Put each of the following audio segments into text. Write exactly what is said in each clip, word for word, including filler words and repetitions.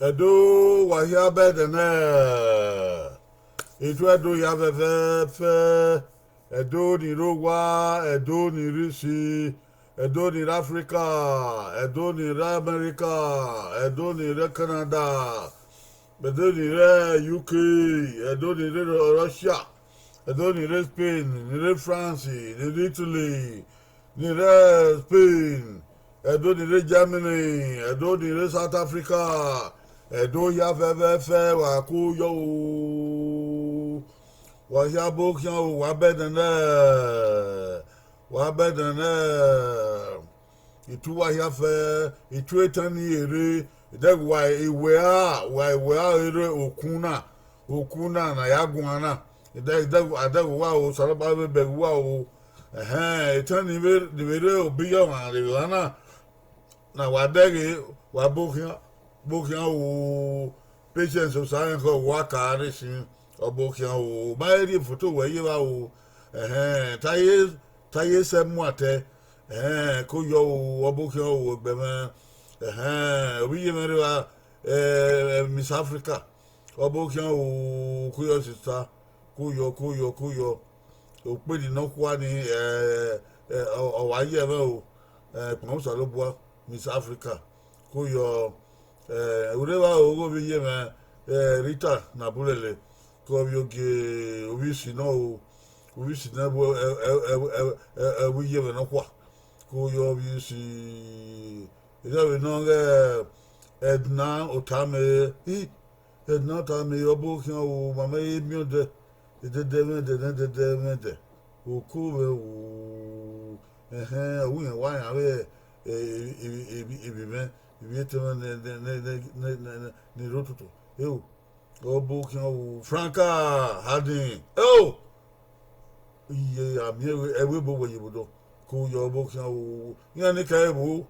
Ẹdo, wa hia bẹdẹ nẹ, etu Ẹdo hia fẹfẹfẹ, Ẹdo ni rre owa, Ẹdo ni rre isi, Ẹdo ni rre Africa, Ẹdo ni rre America, Ẹdo ni rre Canada, Ẹdo ni rre U K, Ẹdo ni rre Russia, Ẹdo ni rre Spain, ni rre France, ni rre Italy, ni rre Spain, Ẹdo ni rre Germany, Ẹdo ni rre South Africa, Ẹdo hia fẹfẹfẹ, wa ku yọ o, wa hia bọ khian o, wa bẹdẹ nẹ, wa bẹdẹ nẹ. Itu wa hia fẹ, itu etẹn ni rre, idẹghe wa iwẹ a, wa iwẹ a rre okun na, okun na ne a ya guan na, idẹghe, idẹghe, adẹghe uwa o, Osanobua vbe bẹghe uwa o. Ẹhẹn, etẹn ni vbe, ni vbe rre obi ye ọmwa rre evba na, na wa dẹghe, wa bọ khian, bọ khian o, Patience Osaẹnkhọ, wa ka rre sin, ọ bọ khian o, ma rhie foto wẹ ye evba o. Ẹhẹn, taye, taye sẹ mu atẹ, ẹhẹn, ko yọ o, ọ bọ khian o, ẹgbẹ mwẹ, ẹhẹn, ovbi iye mwẹ rre evba, eh, Miss Africa, ọ bọ khian o, ko yọ sister, ko yọ, ko yọ, ko yọ. Okpedi nọkhua ni, eh, eh, ọ, ọ wa ye ẹmwẹ o, eh, ẹkpẹn Osanobua, Miss Africa, ko yọ, eh, urhe evba o, ghe ovbi iye mwẹ, eh, Rita Nabulele, ke ovbi ogie, ovbi isi nọ o, ovbi isi nẹ, ẹvbo iye mwẹ nọkhua, ko yọ ovbi isi, erriọ vbe nọ ghe Edna Otame, i, Edna Otame, ọ bọ khian o, ma mẹ ye miẹn odẹ, edẹdẹ mwẹ ẹdẹ, ne ẹdẹdẹ mwẹ ẹdẹ, oko mwẹ o, ẹhẹn, ọ wẹ irẹn wa yan vbe, eh, evbi, evbi, evbi mwẹ, evbi etẹn mwẹ ne, ne, ne rre ototo, eo, ọ bọ khian o, Franca Harding, eo, iye a miẹn ẹvbo ebo wẹ ye vbe odọ, ko yọ ọ bọ khian o, iran ni kẹ ẹvbo,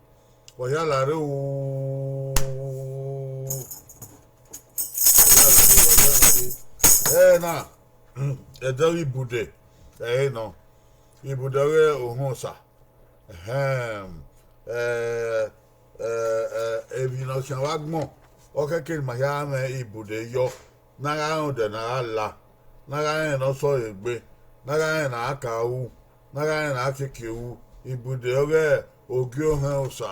wa hia la rre o. Ẹna, ẹdẹ ọghe Ibude, ẹre nọ, Ibude ọghe Ohọn Osa. Ẹhẹn, eh, eh, eh, emwi ne ọ khian vbe agbọn, ọ khẹke ne ima hia mwẹ Ibude yọ, ne a gha rẹn odẹ ne a gha la, ne a gha rẹn ne ọ sọre egbe, ne a gha rẹn ne a ka ru, ne a gha rẹn ne a kiekie ru, Ibude ọghe Ogie Ohọn Osa,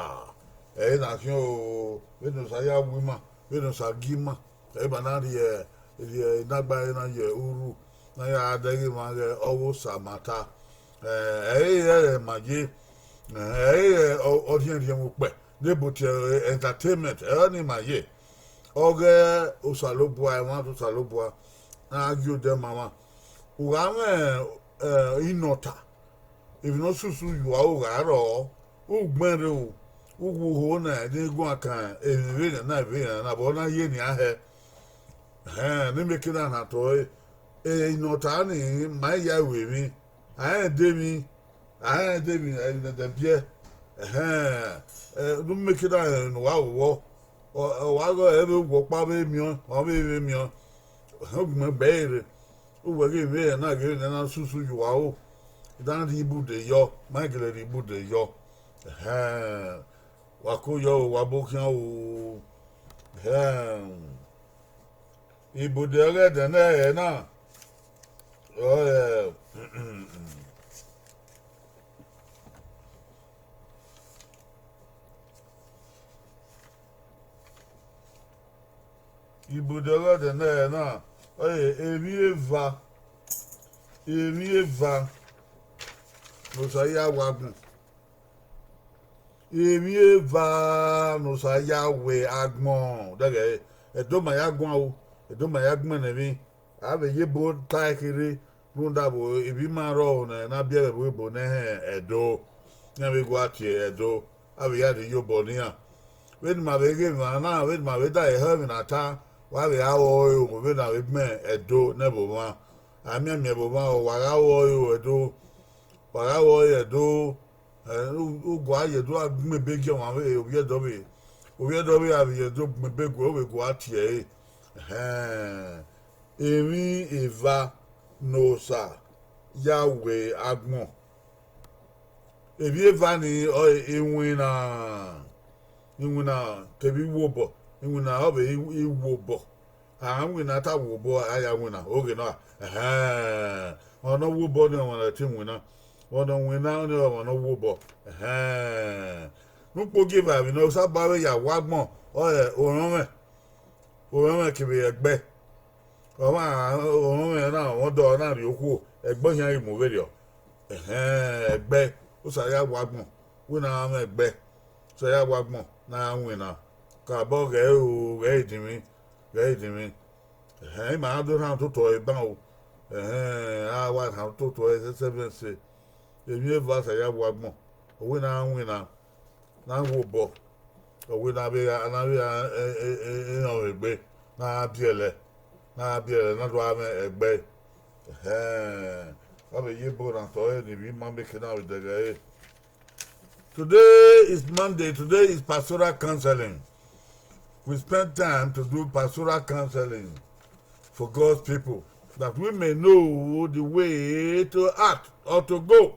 ẹre na khian o, vbene Osa ya wu ima, vbene Osa gie ima, ẹ i ba na rhie, rhie enagba ẹre na ye urhu, ne a ya dẹghe emwa ghe ọghe Osa ma ta. Eh, ẹ i re ẹre ma ye, eh, ẹ i re ọ, ọ rhiẹnrhiẹn vbe ukpẹ, ne ebo tie entertainment, ẹre ọnii ma ye. Ọghe Osanobua, ẹmwata Osanobua, ne a gie odẹ ma mwa. U gha mwẹ, eh, inọta, emwi ne ọ susu ye ua, u gha rrọọ, u gbẹn rre o, u wu ho na, ne i guan kan emwi vbe na, vbe na, ne abọ na ye nian hẹ. Ẹhẹn, ne imẹ ke na na tọ ẹre, inọta ni, ma i ya ru emwi, a rẹn de emwi, a rẹn de emwi, ẹmwẹ ẹdẹ biẹ, ẹhẹn, eh, ne imẹ ke na rẹn ne uwa vbọ, ọ, ọ wa ghe ẹre vbe uwu ọkpa vbe miẹn, ọ vbe vbe miẹn, ẹhẹn, ugbẹn gbe ẹre rre. U wẹ ghe emwi na ghe ne a na susu ye ua o, I da rhie Ibude yọ, ma gele rhie Ibude yọ. Ẹhẹn, wa ko yọ o, wa bọ khian o. Ẹhẹn, Ibude ọghe ẹdẹ nẹ ẹre na, ọ, ẹ, Ibude ọghe ẹdẹ nẹ ẹre na, ọ, emwi eva, emwi eva ne Osa ya wu agbọn. Emwi eva ne Osa ya wu agbọn. Dẹghẹ, Ẹdo ma ya guan o, Ẹdo ma ya gbẹnnẹ emwi. A vbe ye ebo ta ẹre kherhe, rhunmwuda vbe emwi ma rrọọ ne, ne a biẹ vbe ẹvbo ebo nẹ, ẹhẹn, Ẹdo, iran vbe gua tie Ẹdo, a vbe ya rhie iyobọ ne iran. Vbene ima vbe ghe emwa na, vbene ima vbe da ẹhọ emwi na ta, wa vbe gha ru ẹre o, vbene a vbe gbẹn Ẹdo ne ẹvbo mwa. A mianmian ẹvbo mwa, wa gha ru ẹre o, Ẹdo, wa gha ru ẹre Ẹdo, eh, u, u gua ye Ẹdo a gbẹn ebe gie ọmwa vbe ovbi Ẹdo vbe, ovbi Ẹdo vbe a vbe ye Ẹdo gbẹn ebe gue, u vbe gua tie ẹre. Ẹhẹn, emwi eva ne Osa ya wu agbọn. Emwi eva ni ọre iwinna, iwinna kevbe iwobọ, iwinna ọvbe iwobọ. A winna ta wobọ, a ya winna oghe nọ, ẹhẹn, ọmwa ne ọ wobọ ni ọmwa ne ọ te winna, ọmwa ne ọ winna ni ọmwa ne ọ wobọ, ẹhẹn. Ne ukpogieva emwi ne Osanobua vbe ya wu agbọn, ọre orọnmwẹ, orọnmwẹ kevbe ẹgbẹ. Ọmwa orọnmwẹ na, ọmwa ọdọ na rhie okhuo, ẹgbẹ ọhian ghi mu vberriọ. Ẹhẹn, ẹgbẹ, Osa ya wu agbọn, wẹ ne a mwẹ ẹgbẹ, Osa ya wu agbọn ne a winna, kabọ ghẹ ro, ghẹ i dinmwi, ghẹ i dinmwi. Ẹhẹn, ima do rhan ototọ ẹre ban o. Ẹhẹn, a wa rhan ototọ ẹre sẹsẹ vbe ẹse. Emwi eva Osa ya wu agbọn, ọ wẹ ne a winna, ne a wobọ, ọ wẹ ne a vbe gha, ne a vbe gha rẹn ọvbe egbe, ne a biẹlẹ, ne a biẹlẹ, ne a do gha mwẹ ẹgbẹ. Ẹhẹn, ọ vbe ye ebo ne a tọ ẹre ne ivbi ima mieke na vbe dẹghẹ ẹre. Today is Monday, today is pastoral counseling. We spend time to do pastoral counseling for God's people, that we may know the way to act or to go.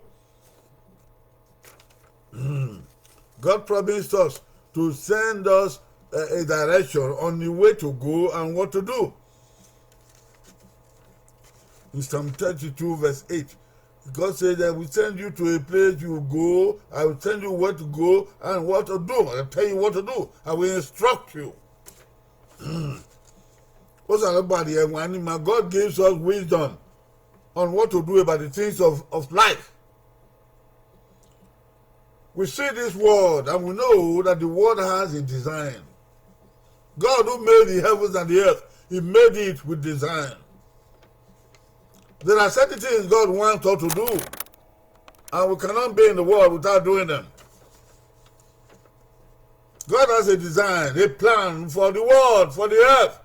God promised us to send us a, a direction on the way to go and what to do. In Psalm thirty-two, verse eight, God said, "I will send you to a place you go, I will tell you where to go and what to do. I will tell you what to do. I will instruct you." Osanobua rhie ẹwaẹn ne ima, God gives us wisdom on what to do about the things of, of life. We see this world and we know that the world has a design. God who made the heavens and the earth, he made it with design. There are certain things God wants us to do, and we cannot be in the world without doing them. God has a design, a plan for the world, for the earth.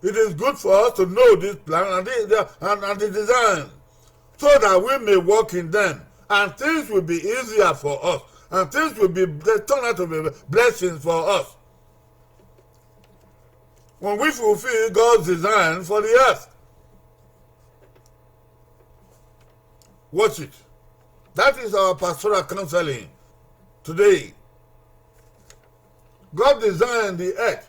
It is good for us to know this plan and the, the, and, and the design, so that we may walk in them, and things will be easier for us, and things will be, they turn out to be blessings for us when we fulfill God's design for the earth. Watch it. That is our pastoral counseling today. God designed the earth.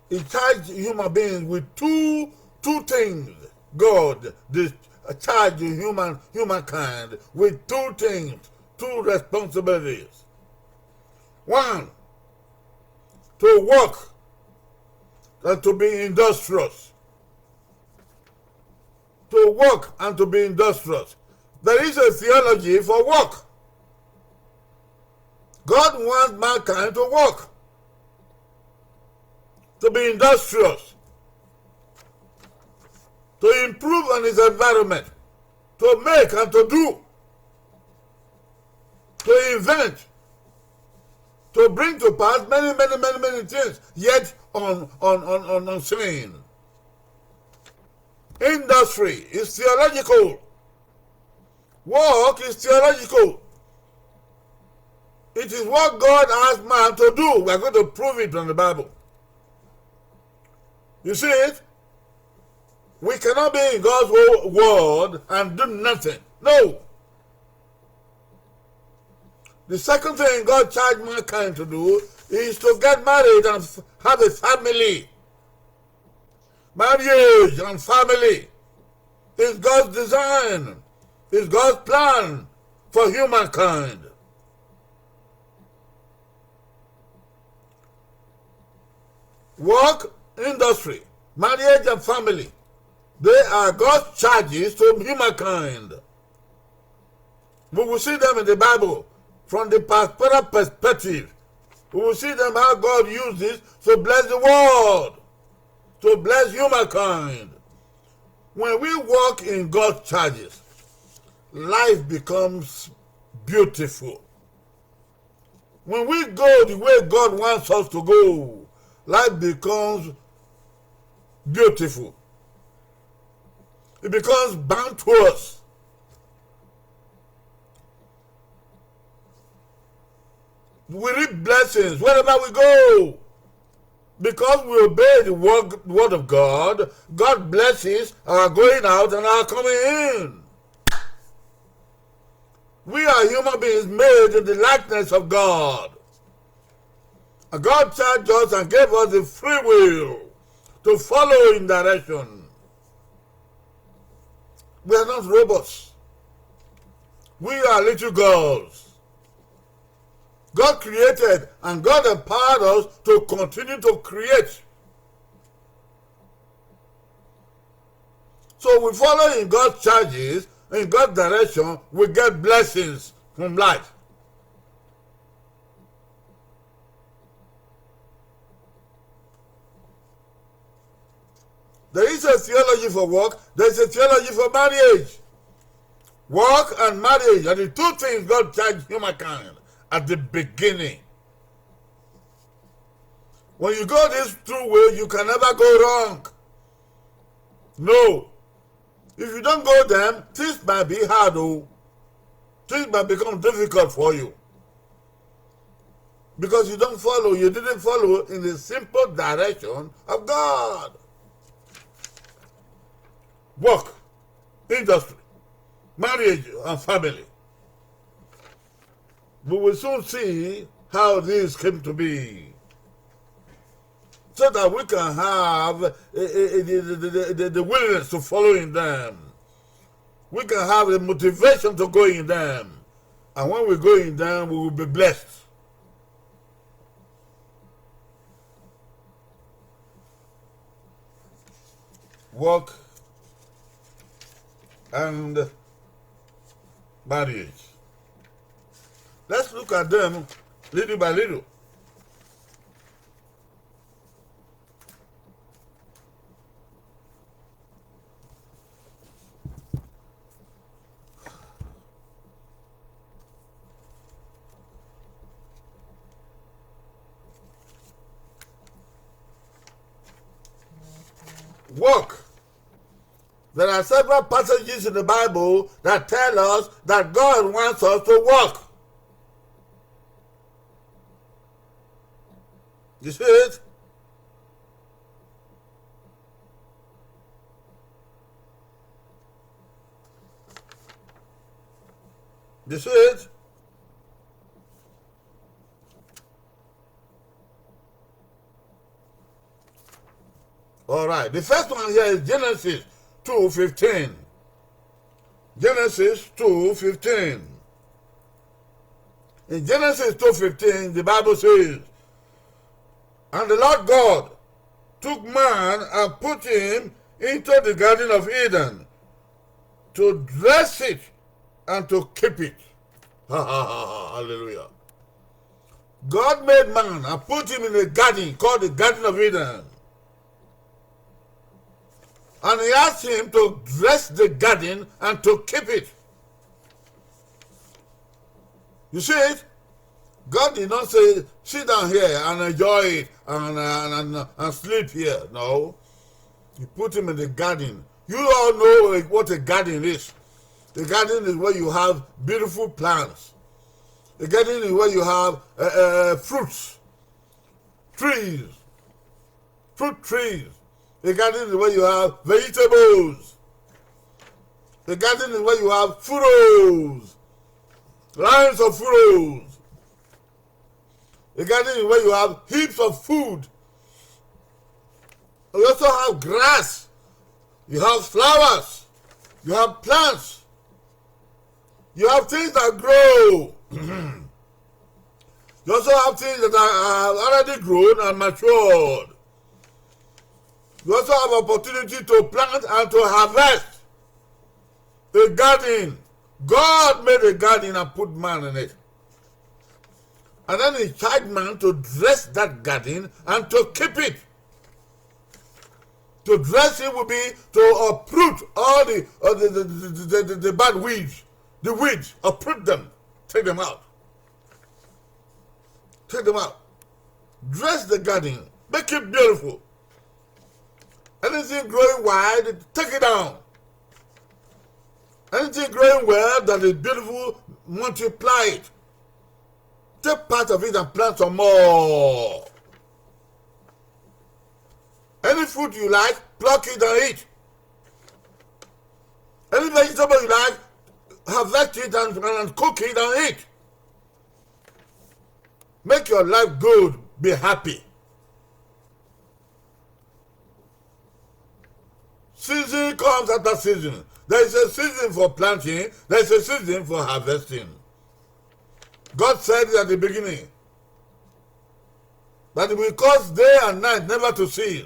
He charged human beings with two, two things. God dis-, charged human, humankind with two things, two responsibilities. One, to work and to be industrious. To work and to be industrious. There is a theology for work. God wants mankind to work, to be industrious, to improve on his environment, to make and to do, to invent, to bring to pass many, many, many, many things yet un-, un-, un-, unseen. Industry is theological. Work is theological. It is what God asked man to do. We are going to prove it from the Bible. You see it? We cannot be in God's wo-, world and do nothing. No. The second thing God charged mankind to do is to get married and f-, have a family. Marriage and family is God's design, is God's plan for humankind. Work, industry, marriage and family, they are God's charges to humankind. We will see them in the Bible from the pastoral perspective. We will see them how God uses to bless the world, to bless humankind. When we walk in God's charges, life becomes beautiful. When we go the way God wants us to go, life becomes beautiful. It becomes bounteous. We reap blessings wherever we go. Because we obey the word, word of God, God blesses our going out and our coming in. We are Human beings made in the likeness of God. And God charged us and gave us the free will to follow in direction. We are not robots. We are little gods. God created and God empowered us to continue to create. So we follow in God's charges, in God's direction, we get blessings from life. There is a theology for work, there is a theology for marriage. Work and marriage are the two things God charged humankind at the beginning. When you go these two ways, you can never go wrong. No. If you don't go them, things might be hard, oh. Things might become difficult for you. Because you don't follow, you didn't follow in the simple direction of God. Work, industry, marriage, and family. We will soon see how this came to be. So that we can have a, a, a, the, the, the, the, the willingness to follow in them. We can have the motivation to go in them. And when we go in them, we will be blessed. Work and marriage. Let's look at them little by little. Work. There are several passages in the Bible that tell us that God wants us to work. You see it? You see it? All right. The first one here is Genesis two fifteen. Genesis two fifteen. In Genesis two fifteen, the Bible says, "And the Lord God took man and put him into the Garden of Eden to dress it and to keep it." Hallelujah. God made man and put him in a garden called the Garden of Eden. And he asked him to dress the garden and to keep it. You see it? God did not say, "Sit down here and enjoy it and, and, and, and sleep here." No. He put him in the garden. You all know what a garden is. A garden is where you have beautiful plants. A garden is where you have uh, uh, fruits, trees, fruit trees. A garden is where you have vegetables. A garden is where you have furrows, lines of furrows. A garden is where you have heaps of food. You also have grass. You have flowers. You have plants. You have things that grow. You also have things that are, are already grown and matured. You also have opportunity to plant and to harvest. A garden. God made a garden and put man in it. And then he charged man to dress that garden and to keep it. To dress it would be to uproot all the, uh, the, the, the, the, the, the bad weeds, the weeds, uproot them, take them out. Take them out. Dress the garden, make it beautiful. Anything growing wild, take it down. Anything growing well that is beautiful, multiply it. Take part of it and plant some more. Any fruit you like, pluck it and eat. Any vegetable you like, harvest it and, and cook it and eat. Make your life good, be happy. Season comes after season. There is a season for planting, there is a season for harvesting. God said it at the beginning that He will cause day and night never to cease.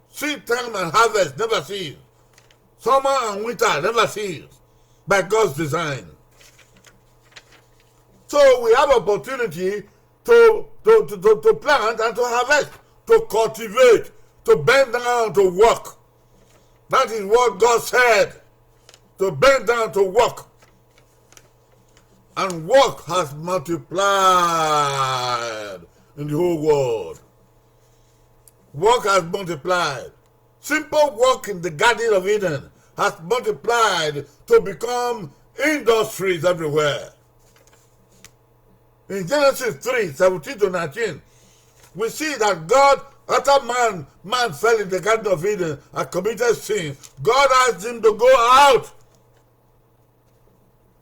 Seed time and harvest never cease. Summer and winter never cease by God's design. So we have opportunity to, to, to, to, to plant and to harvest, to cultivate, to bend down, to work. That is what God said, to bend down, to work. And work has multiplied in the whole world. Work has multiplied. Simple work in the Garden of Eden has multiplied to become industries everywhere. In Genesis three seventeen to nineteen, we see that God, after man, man fell in the Garden of Eden and committed sin, God asked him to go out.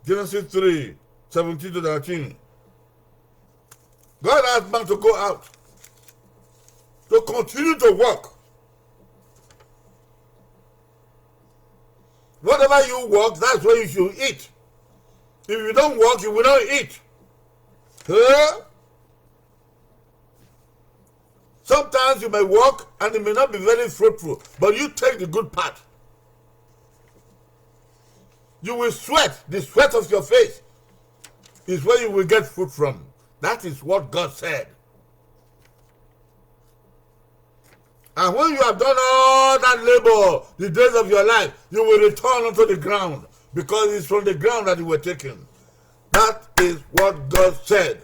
Genesis three seventeen to nineteen. God asked man to go out, to continue to work. Whatever you work, that's what you should eat. If you don't work, you will not eat. Huh? Sometimes you may work and it may not be very fruitful, but you take the good part. You will sweat. The sweat of your face is where you will get food from. That is what God said. And when you have done all that labor, the days of your life, you will return unto the ground, because it's from the ground that you were taken. That is what God said.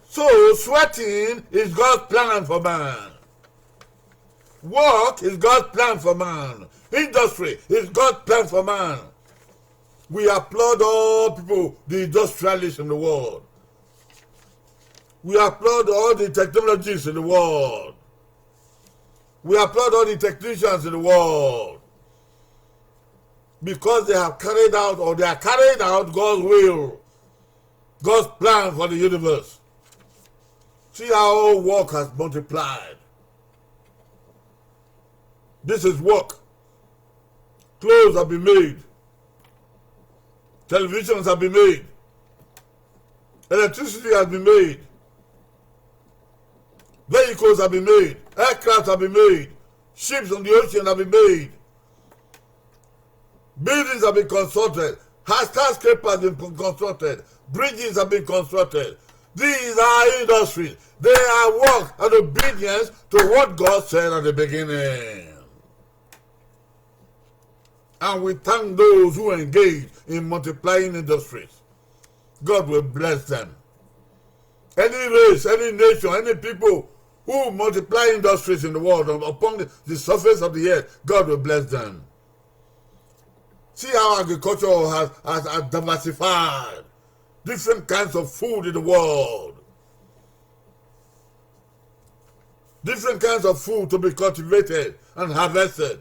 So, sweating is God's plan for man. Work is God's plan for man. Industry is God's plan for man. We applaud all people, the industrialists in the world. We applaud all the technologies in the world. We applaud all the technicians in the world, because they have carried out, or they are carrying out, God's will, God's plan for the universe. See how work has multiplied. This is work. Clothes have been made. Televisions have been made. Electricity has been made. Vehicles have been made. Aircraft have been made. Ships on the ocean have been made. Buildings have been constructed. Skyscrapers have been constructed. Bridges have been constructed. These are industries. They are work and obedience to what God said at the beginning. And we thank those who engage in multiplying industries. God will bless them. Any race, any nation, any people who multiply industries in the world, upon the, the surface of the earth, God will bless them. See how agriculture has, has, has diversified different kinds of food in the world. Different kinds of food to be cultivated and harvested.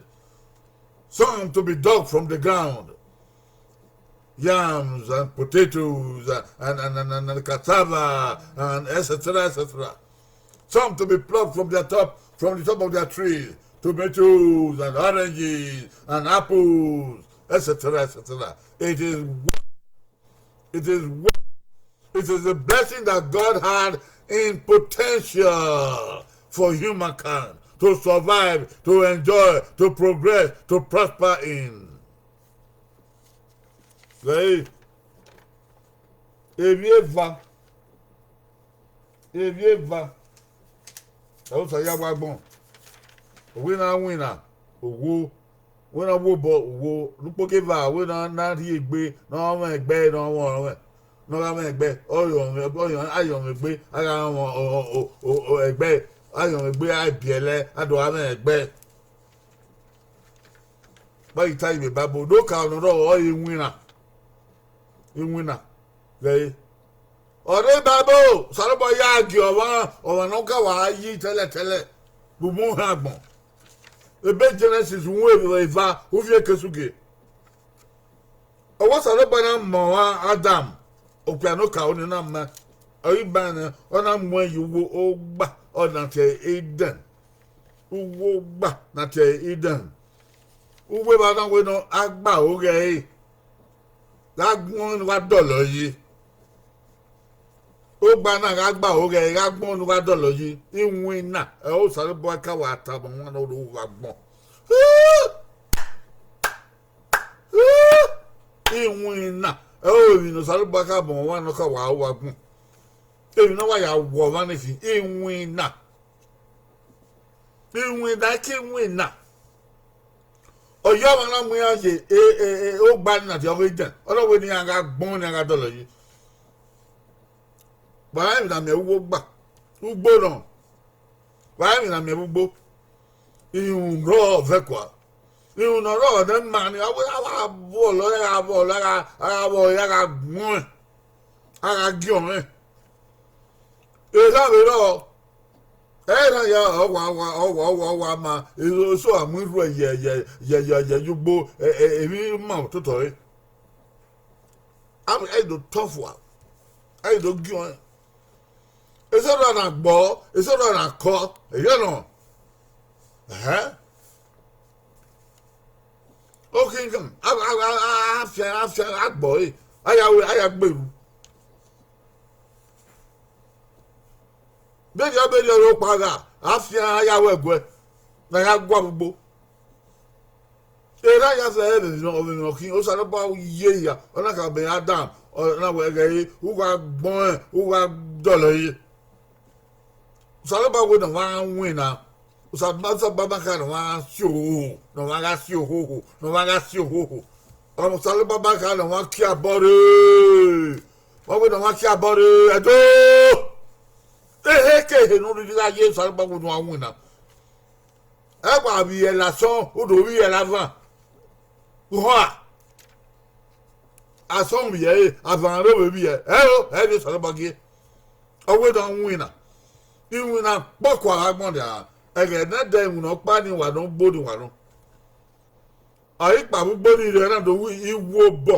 Some to be dug from the ground. Yams and potatoes and, and, and, and, and cassava and et cetera, et cetera. Some to be plucked from their top, from the top of their trees. Tomatoes and oranges and apples, et cetera, et cetera. It is wo-, it is wo-, it is the blessing that God had in potential for humankind to survive, to enjoy, to progress, to prosper in. Right? Emwi eva, emwi eva, ẹre Osa ya wa gbọn. Wẹ na winna, owo. Wẹ na wo obọ, owo. Ne ukpoki eva, wẹ na, na rhie egbe, ne ọ mwẹ ẹgbẹe, ne ọ mwẹ ọmwẹ, ne ọ gha mwẹ ẹgbẹe, ọ yọ mwẹ, ọ yọ, a yọ mwẹ egbe, a gha mwẹ ọ, ọ, ọ, ọ, ọ, ẹgbẹe, a yọ mwẹ egbe, a biẹlẹ, a do gha mwẹ ẹgbẹe. Vbe I ta ivbe Bible, do ka ọnọrọ ọre iwinna. Iwinna. Ghẹ ẹre. Ọre Bible, Osanobua ya gie ọmwa, ọmwa ne ọ ka wa yi tẹlẹtẹlẹ, vbe uwu uhan agbọn. Ebe Genesis uhunmwu eva, uvie ke suge. Osanobua na mọ ọmwa Adam, okpia ne okaro ni na ma, ọ ghi ban nẹ, ọ na muẹn ye uwu ogba, ọ na tie Eden. Uwu ogba na tie Eden. Uwu evba na wẹ nọ, a gba aro ghẹ ẹre, gha gbẹn ọnrẹn ne uwa dọlọ yi. Ogba na gha gba aro ghẹ ẹre, gha gbẹn ọnrẹn ne uwa dọlọ yi. Iwinna, ẹ, Osanobua ka wa tama ọmwa ne ọ rre uwu agbọn. Iwinna, ẹ, emwi ne Osanobua ka mọ ọmwa ne ọ ka wa ru uwu agbọn. Emwi ne ọ wa ya wọ ọmwa ni khin, iwinna. Iwinna ke iwinna. Ọ ya ọmwa na mu iran ye, e, e, e, ogba ni na tie ọghe Eden. Ọ na wẹ ne iran gha gbọn, ne iran gha dọlọ yi. Wa rẹn emwi ne a miẹn vbe ugbo ogba, ugbo nọ. Wa rẹn emwi ne a miẹn vbe ugbo. Irun rrọọ vẹ kua. Irun ne ọ rrọọ ne ma ni, a wẹ a gha vọlọ, a gha vọlọ, a gha, a gha vọlọ, a gha gbẹn ọnrẹn, a gha gie ọnrẹn. Eha vbe rrọọ, ẹ na ya ọwa, ọwa, ọwa, ọwa, ọwa ma, eso a mu irhuẹ ye, ye, ye, ye, ye, ye ugbo, ẹ, ẹ, emwi ma ototọ re. A, ẹ do tọ fua, ẹ do gie ọnrẹn. Eso rọ na gbọ, eso rọ na kọ, eyẹ nọ. Ẹhẹn. Okhian, a, a, a, a, a fian, a fian, a gbọ ẹre, a ya ru, a ya gbe ru. Vberriọ, vberriọ, ọre ọkpa gha, a fian, a ya ru ẹguẹ, ne a ya gua vbe ugbo. Erha ya zẹ ẹre vbe emwi nọ khin, Osanobua ye hia, ọ na khama Adam, ọ na wẹ ghẹ re, u gha gbẹn ọnrẹn, u gha dọlọ yi. Osanobua wẹ ne ọmwa gha winna. Osanobua, Osanobua ma kha ne ọmwa gha si ohoho, ne ọmwa gha si ohoho, ne ọmwa gha si ohoho. Ọmwa Osanobua ma kha ne ọmwa kie abọ rre. Ọ wẹ ne ọmwa kie abọ rre, ẹdo. Ehe ke ehe ne u rhirhi gha ye, Osanobua wẹ ne uwa winna. Ẹ wa vbiẹ la asọn, u do vbiẹ la avan. Uhua. Asọn vbiẹ ẹre, avan rre ovbe vbiẹ. Ẹo, ẹ rhie Osanobua gie. Ọ wẹ ne ọ winna. Iwinna kpọkua gha gbọn dia, ẹghẹ ne ẹdẹ iwinna ọkpa ni wa nọ, ugbo ni wa nọ. Ọ ghi kpao vbe ugbo ni rre, na do ru iwu obọ.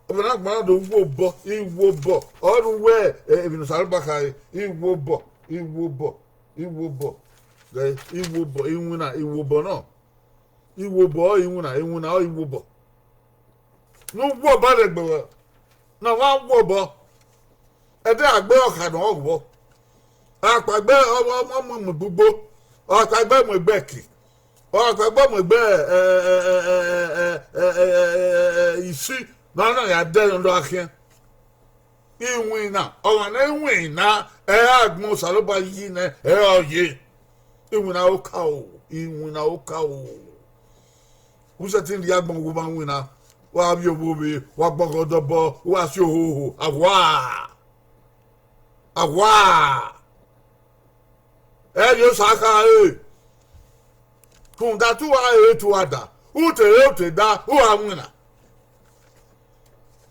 Ọmwa na gbọnọ do ru iwu obọ, iwu obọ. Ọ ru wẹ, e, emwi ne Osanobua khare, iwu obọ, iwu obọ, iwu obọ. Ghẹ, iwu obọ, iwinna, iwu obọ nọ. Iwu obọ ọre iwinna, iwinna ọre iwu obọ. Ne u wu obọ rre egbe ruẹ, ne ọmwa wu obọ. Ẹdẹ a gbe ọkha ne ọ ghọ. Akpagbe ọmọ mu egbe ugbo, akpagbe mu egbe ẹki, akpagbe mu egbe, ẹ, ẹ, isi, ne ọ na ya dẹ ne ọ khian. Iwinna, ọmwa ne iwinna, ẹ i ra gbẹn Osanobua yi nẹ, ẹ i ra ye. Iwinna okaro, iwinna okaro. U sẹtin rhie agbọn ghe ọmwa iwinna, wa vbiẹ ovbi ovbi, wa gbọghọ dọbọ, wa si ohoho, awa! Awa! Ẹ rhie Osa khare. Rhunmwuda te uwa re, te uwa da, u te re, u te da, u gha winna.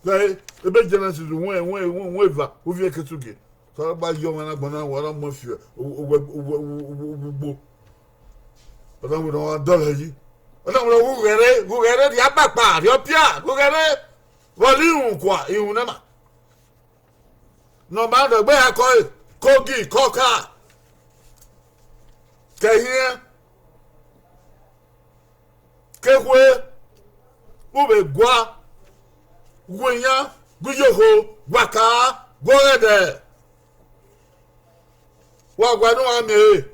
Vbe ebe Genesis wẹn, wẹn, wẹn, wẹn eva, uvie ke tugie. Osanobua ye ọmwa na gbọn na, wa na mu fi ugbo. Ọ na wẹ ne ọ dọlọ yi. Ọ na wẹ ne ọ ghẹ rre, ghẹ rre rhie agbakpa, rhie ọpia, ghẹ rre. Vbe ọ rhie irun kua, irun ne ma. Ne ọ ma dọgbe ya kọe, kogi, kọka, kẹ ehiẹn, ke ekhue, u vbe gua, gu iyan, gu iyokho, gu aka, gu ọghẹdẹ. Wa gualọ ne uwa miẹn ẹre,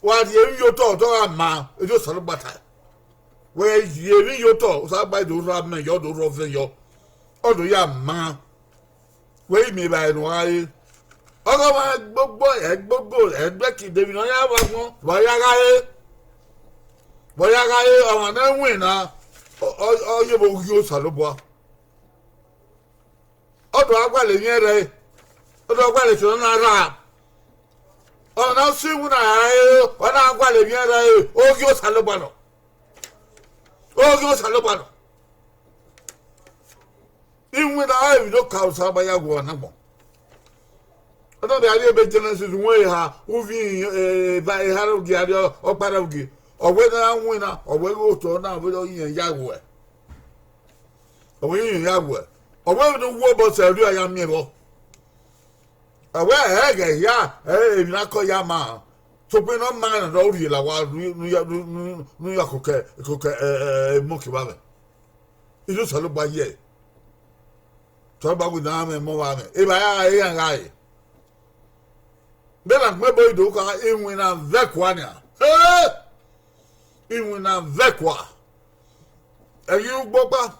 wa rhie emwi ye otọ, otọ gha ma, erriọ Osanobua tae. Wẹ rhie emwi ye otọ, Osanobua do rhọ amẹ yọ, do rhọ ọvẹn yọ, ọ do ya ma. Wẹ i miẹn evbare ne uwa re. Ọghe ọmwa ẹgbogbo, ẹgbogbo, ẹgbẹki de emwi ne ọ ya vba agbọn, vbe ọ ya gha re. Vbe ọ ya gha re, ọmwa ne ẹ winna, ọ, ọ, ọ yevbe oghi Osanobua. Ọ do gha gualọ emwi ẹre, ọ do gha gualọ eto ne ọ na rra. Ọmwa ne ọ si iwinna ra re, ọ na gualọ emwi ẹre, oghi Osanobua nọ. Oghi Osanobua nọ. Iwinna ọre emwi ne okaro Osanobua ya gu uwa na agbọn. Ọ na vbe a rhie ebe Genesis wẹn eha, uvbi, eh, eva, eha rre ugie, a rhie ọkpa rre ugie. Ọ wẹ ne a winna, ọ wẹ ghe otọ na vbe ọ yẹn ya gu uẹ. Ọ wẹ irẹn ya wẹ, ọ wẹ ne uwu obọ sẹ erriọ a ya miẹn vbọ. Ọ wẹ ẹghẹ hia, emwi na kọ ya ma, sokpan ne ọ ma na ọ rhie la owa ne u ya, ne u ya koko, koko emọ ke evba mwẹ. Inu Osanobua ye ẹre. Osanobua wẹ ne a mwẹ emọ vba mwẹ, evba ra iran gha re. Vbene a gbẹn ebo do kha, iwinna vẹ kua nian. Iwinna vẹ kua. Ẹ ghi re ugbọkpa,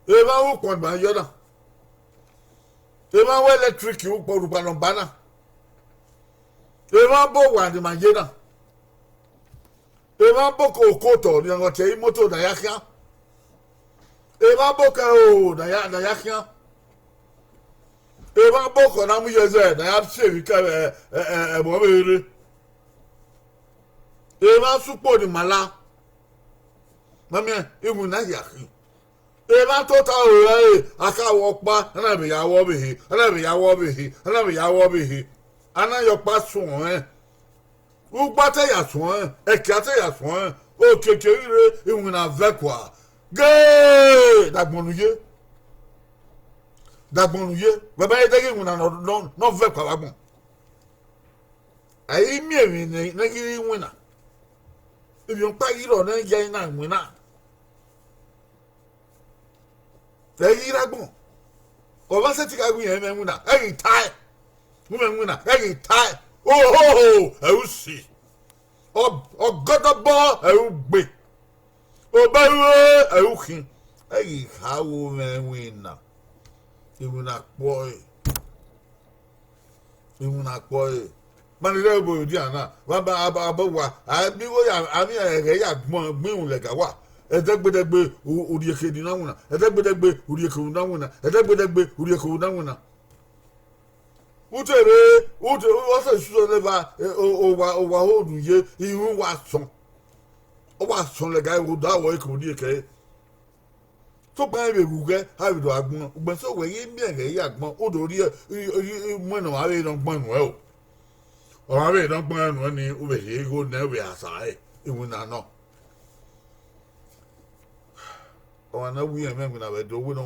emwa vbe ukpọn ma ye na, emwa vbe electric ukpọn rhukpa nọ ba na, emwa bu owa ni ma ye na, emwa bu okotọ ni ọtẹn imoto na ya khian, emwa bu okẹrhọ na ya khian, emwa bu okọ na mu ye ẹzẹ na ya si emwi ke ẹmwẹ ọvbehe rre. Emwa sẹ ukpo ni ma la, ma miẹn iwinna hia khin. Emwa tota ore ẹre, a ka wẹ ọkpa, a na vbe ya wẹ ọvbehe, a na vbe ya wẹ ọvbehe, a na vbe ya wẹ ọvbehe, a na ye ọkpa suẹn ọnrẹn. Ugba te ya suẹn, ẹkia te ya suẹn, okiekie ghi rre, iwinna vẹ kua. Gee, dagbọn ne u ye, dagbọn ne u ye, wẹ ma ye dẹghe iwinna ne ọ, ne ọ, ne ọ vẹ kua vbe agbọn. A i miẹn emwi ne, ne ghi rre iwinna, emwi ọkpa ghi rrọọ ne ya i na winna. Ẹ ghi rre agbọn, ọ ma sẹtin gha wẹ irẹn mwẹ iwinna, ẹ ghi tae, wẹ mwẹ iwinna, ẹ ghi tae, ohoho, ẹ u si, ọ, ọgọdọbọ, ẹ u gbe, obọ ẹ u khin, ẹ ghi kha wo mwẹ iwinna, iwinna kpọe. Iwinna kpọe. Ma ni rre ẹvbo rhie na, vbe abọ wa, a miẹn igho ya, a miẹn ẹghẹ ya gbọn gbinru lẹga wa. Ẹdẹgbẹdẹgbe urhiekhe ni na winna, ẹdẹgbẹdẹgbe urhiekhe na winna, ẹdẹgbẹdẹgbe urhiekhe na winna. U te rre, u te, ọ sẹ suẹn ne eva, owa, owa ho nu ye, irun wa sọn. Ọ wa sọn lẹga, odaro ẹre ke urhiekhe ẹre. Sokpan vbe vbe ughẹ a vbe do agbọn, ugbẹn sẹ wẹ ye miẹn ẹghẹ ya agbọn, u do rhie imuẹn ne ọmwa vbe nọ gbọn nuẹn o. Ọmwa vbe nọ gbọn nuẹn ni, u vbe rhie igho nẹ, u vbe a sa ẹre, iwinna nọ. Ọmwa ne ọ wi irẹn mwẹ iwinna vbe Ẹdo, wẹ ne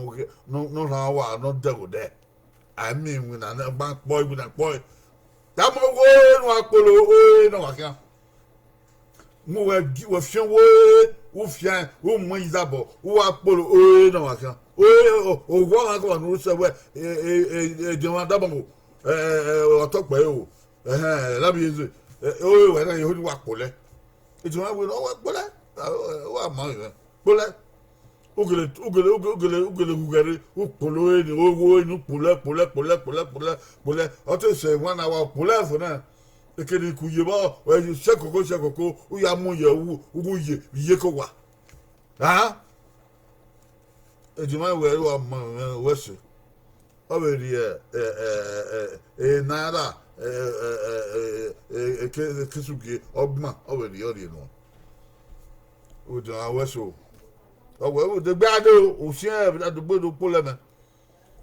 ọ rhan uwa ne ọ dẹghe odẹ. A miẹn iwinna ne ọ gba kpọe, iwinna kpọe. Tama owo ne uwa kpolo ore ne ọ wa khian. Mu wẹ gi, wẹ fian owo, u fian, u mu ẹn ye izabọ, u wa kpolo ore ne ọ wa khian. Ore, owa ọmwa kọmwa ne u sẹ wẹ, ediọn mwa dabọ, ọtọkpẹ o, ẹhẹn, Lavie Eze, ore wẹ na, eho ni wa kpolẹ. Ediọn mwa wẹ ne ọ wa kpolẹ, u wa ma mwẹ kpolẹ. U gele, u gele, u gele, u gele ghughẹ rre, u kpolo ore ni, owo ore ni, u kpolẹ, kpolẹ, kpolẹ, kpolẹ, kpolẹ, kpolẹ. Ọ te sẹ one hour, u kpolẹ fo na. Ekene ku ye vbọ, ẹ sẹ koko, sẹ koko, u ya mu ye, u, u ye, ye ko wa. A? Ediọn mwa wẹ, u wa ma mwẹ wẹ sẹ. Ọ vbe rhie, e naira, e, e, e, e, e, ke, ke sugie ọgbọn, ọ vbe rhie, ọ rhie nuẹn. Ediọn mwa wẹ sẹ o. Ọ wẹ vbe odegbe a do, u siẹn vbe a do gbe do kpolẹ mẹ.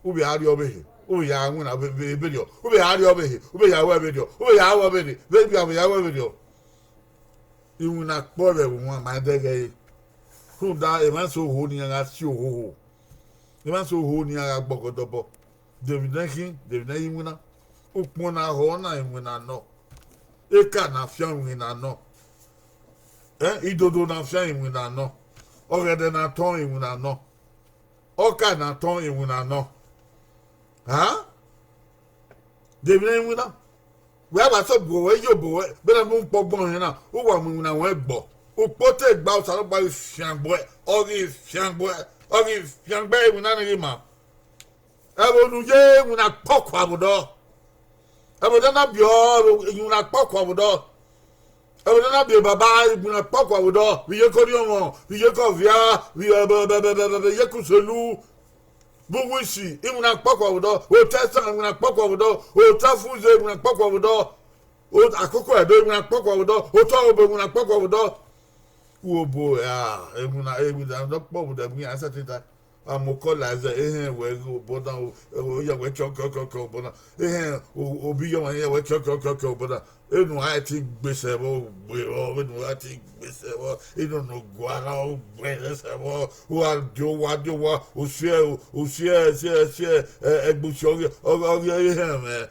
U vbe a rrie ọvbehe, u vbe ya winna vbe, vbe, vberriọ, u vbe a rrie ọvbehe, u vbe ya wẹ vberriọ, u vbe ya wẹ vberriọ, vbe, vbe, vbe ya wẹ vberriọ. Iwinna kpọe vbe ẹvbo wan ma dẹghe ẹre. Rhunmwuda emwa eso oho ne iran gha si ohoho. Emwa eso oho ne iran gha gbe ọgọdọbọ. De emwi ne ẹ khin, de emwi ne ẹ i winna. Ukpọn ne a họ na iwinna nọ. Eka ne a fian iwinna nọ. Ẹ, idodo ne a fian iwinna nọ. Ọghẹdẹ ne a tọn iwinna nọ. Ọka ne a tọn iwinna nọ. A? De emwi ne ẹ i winna. Wẹ a wa sẹ obọ ruẹ, ye obọ ruẹ, vbene a mu ukpọn gbọn rẹn na, u wa mu iwinna ruẹ gbọ. Ukpo te gba, Osanobua ghi fiangbe uẹ, ọ ghi fiangbe uẹ, ọ ghi fiangbe iwinna ni ghi ma. Ẹvbo ne u ye iwinna kpọkua vbe odọ. Ẹvbo ne a na biẹ ọre, iwinna kpọkua vbe odọ. Ẹvbo ne a na biẹ baba, iwinna kpọkua vbe odọ. Vbe iyeke Orhiọnmwẹ, vbe iyeke Ọvia, vbe, vbe, vbe, vbe, vbe iyeke Uselu. Vbe uwu isi, iwinna kpọkua vbe odọ. Otọ ẹsan, iwinna kpọkua vbe odọ. Otọ afuze, iwinna kpọkua vbe odọ. O-, akoko ẹdo, iwinna kpọkua vbe odọ. Otọ obo, iwinna kpọkua vbe odọ. Uobo, a, iwinna, iwinna ne ọ kpọ vbe odọ, iwinna sẹtin ta. Amokọ la ẹzẹ, ehẹn, wẹ ghe obọ na, o, o, ya wẹ chọ, chọ, chọ, chọ obọ na. Ehẹn, o, obi yọ ọmwa, ya wẹ chọ, chọ, chọ, chọ obọ na. Enu a i te gbe sẹ vbọ, gbe vbọ, vbene u gha te gbe sẹ vbọ, inu ne u gua na, u gbe sẹ vbọ, u gha die owa, die owa, u si ẹe, u si ẹe, si ẹe, si ẹe, ẹ, ẹgbẹe usi ọghe, ọghe, ọghe ehẹn mwẹ,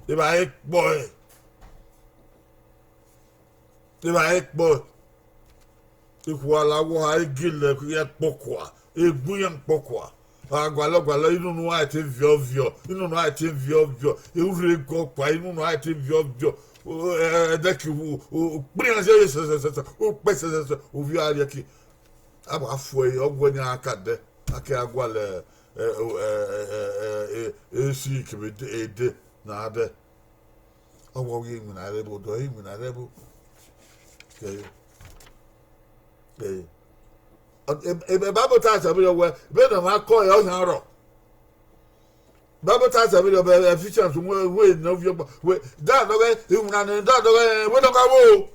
evba ẹre kpọe. Evba ẹre kpọe. Ikhuo a la wọ ha, e gele ẹkpo kua, e gbe iran kpọ kua. A gualọ gualọ, inu ne a i te viọ viọ, inu ne a i te viọ viọ, e urre gọ kua, inu ne a i te viọ viọ. O, ẹ, ẹdẹki u, u, u kpirẹn se sẹsẹsẹ, u kpẹ sẹsẹsẹ, u viọ a rhie ẹki. A wa fu ẹre, ọ wẹ ne a ka dẹ, a ke a gualọ, ẹ, ẹ, esi kevbe ede, ede ne a dẹ. Ọ wẹ ọ ghi winna rre ẹvbo, ọ dọ ghi winna rre ẹvbo. Bible ta sẹ vberriọ wẹ, vbene ọ ma kọ ẹre, ọ yan rrọọ. Bible ta sẹ vberriọ, Ephesians wẹ, wẹ ne ovbi ọkpa, wẹ, da dọghe, iwinna ne da dọghe, wẹ ne ọ gha vbo.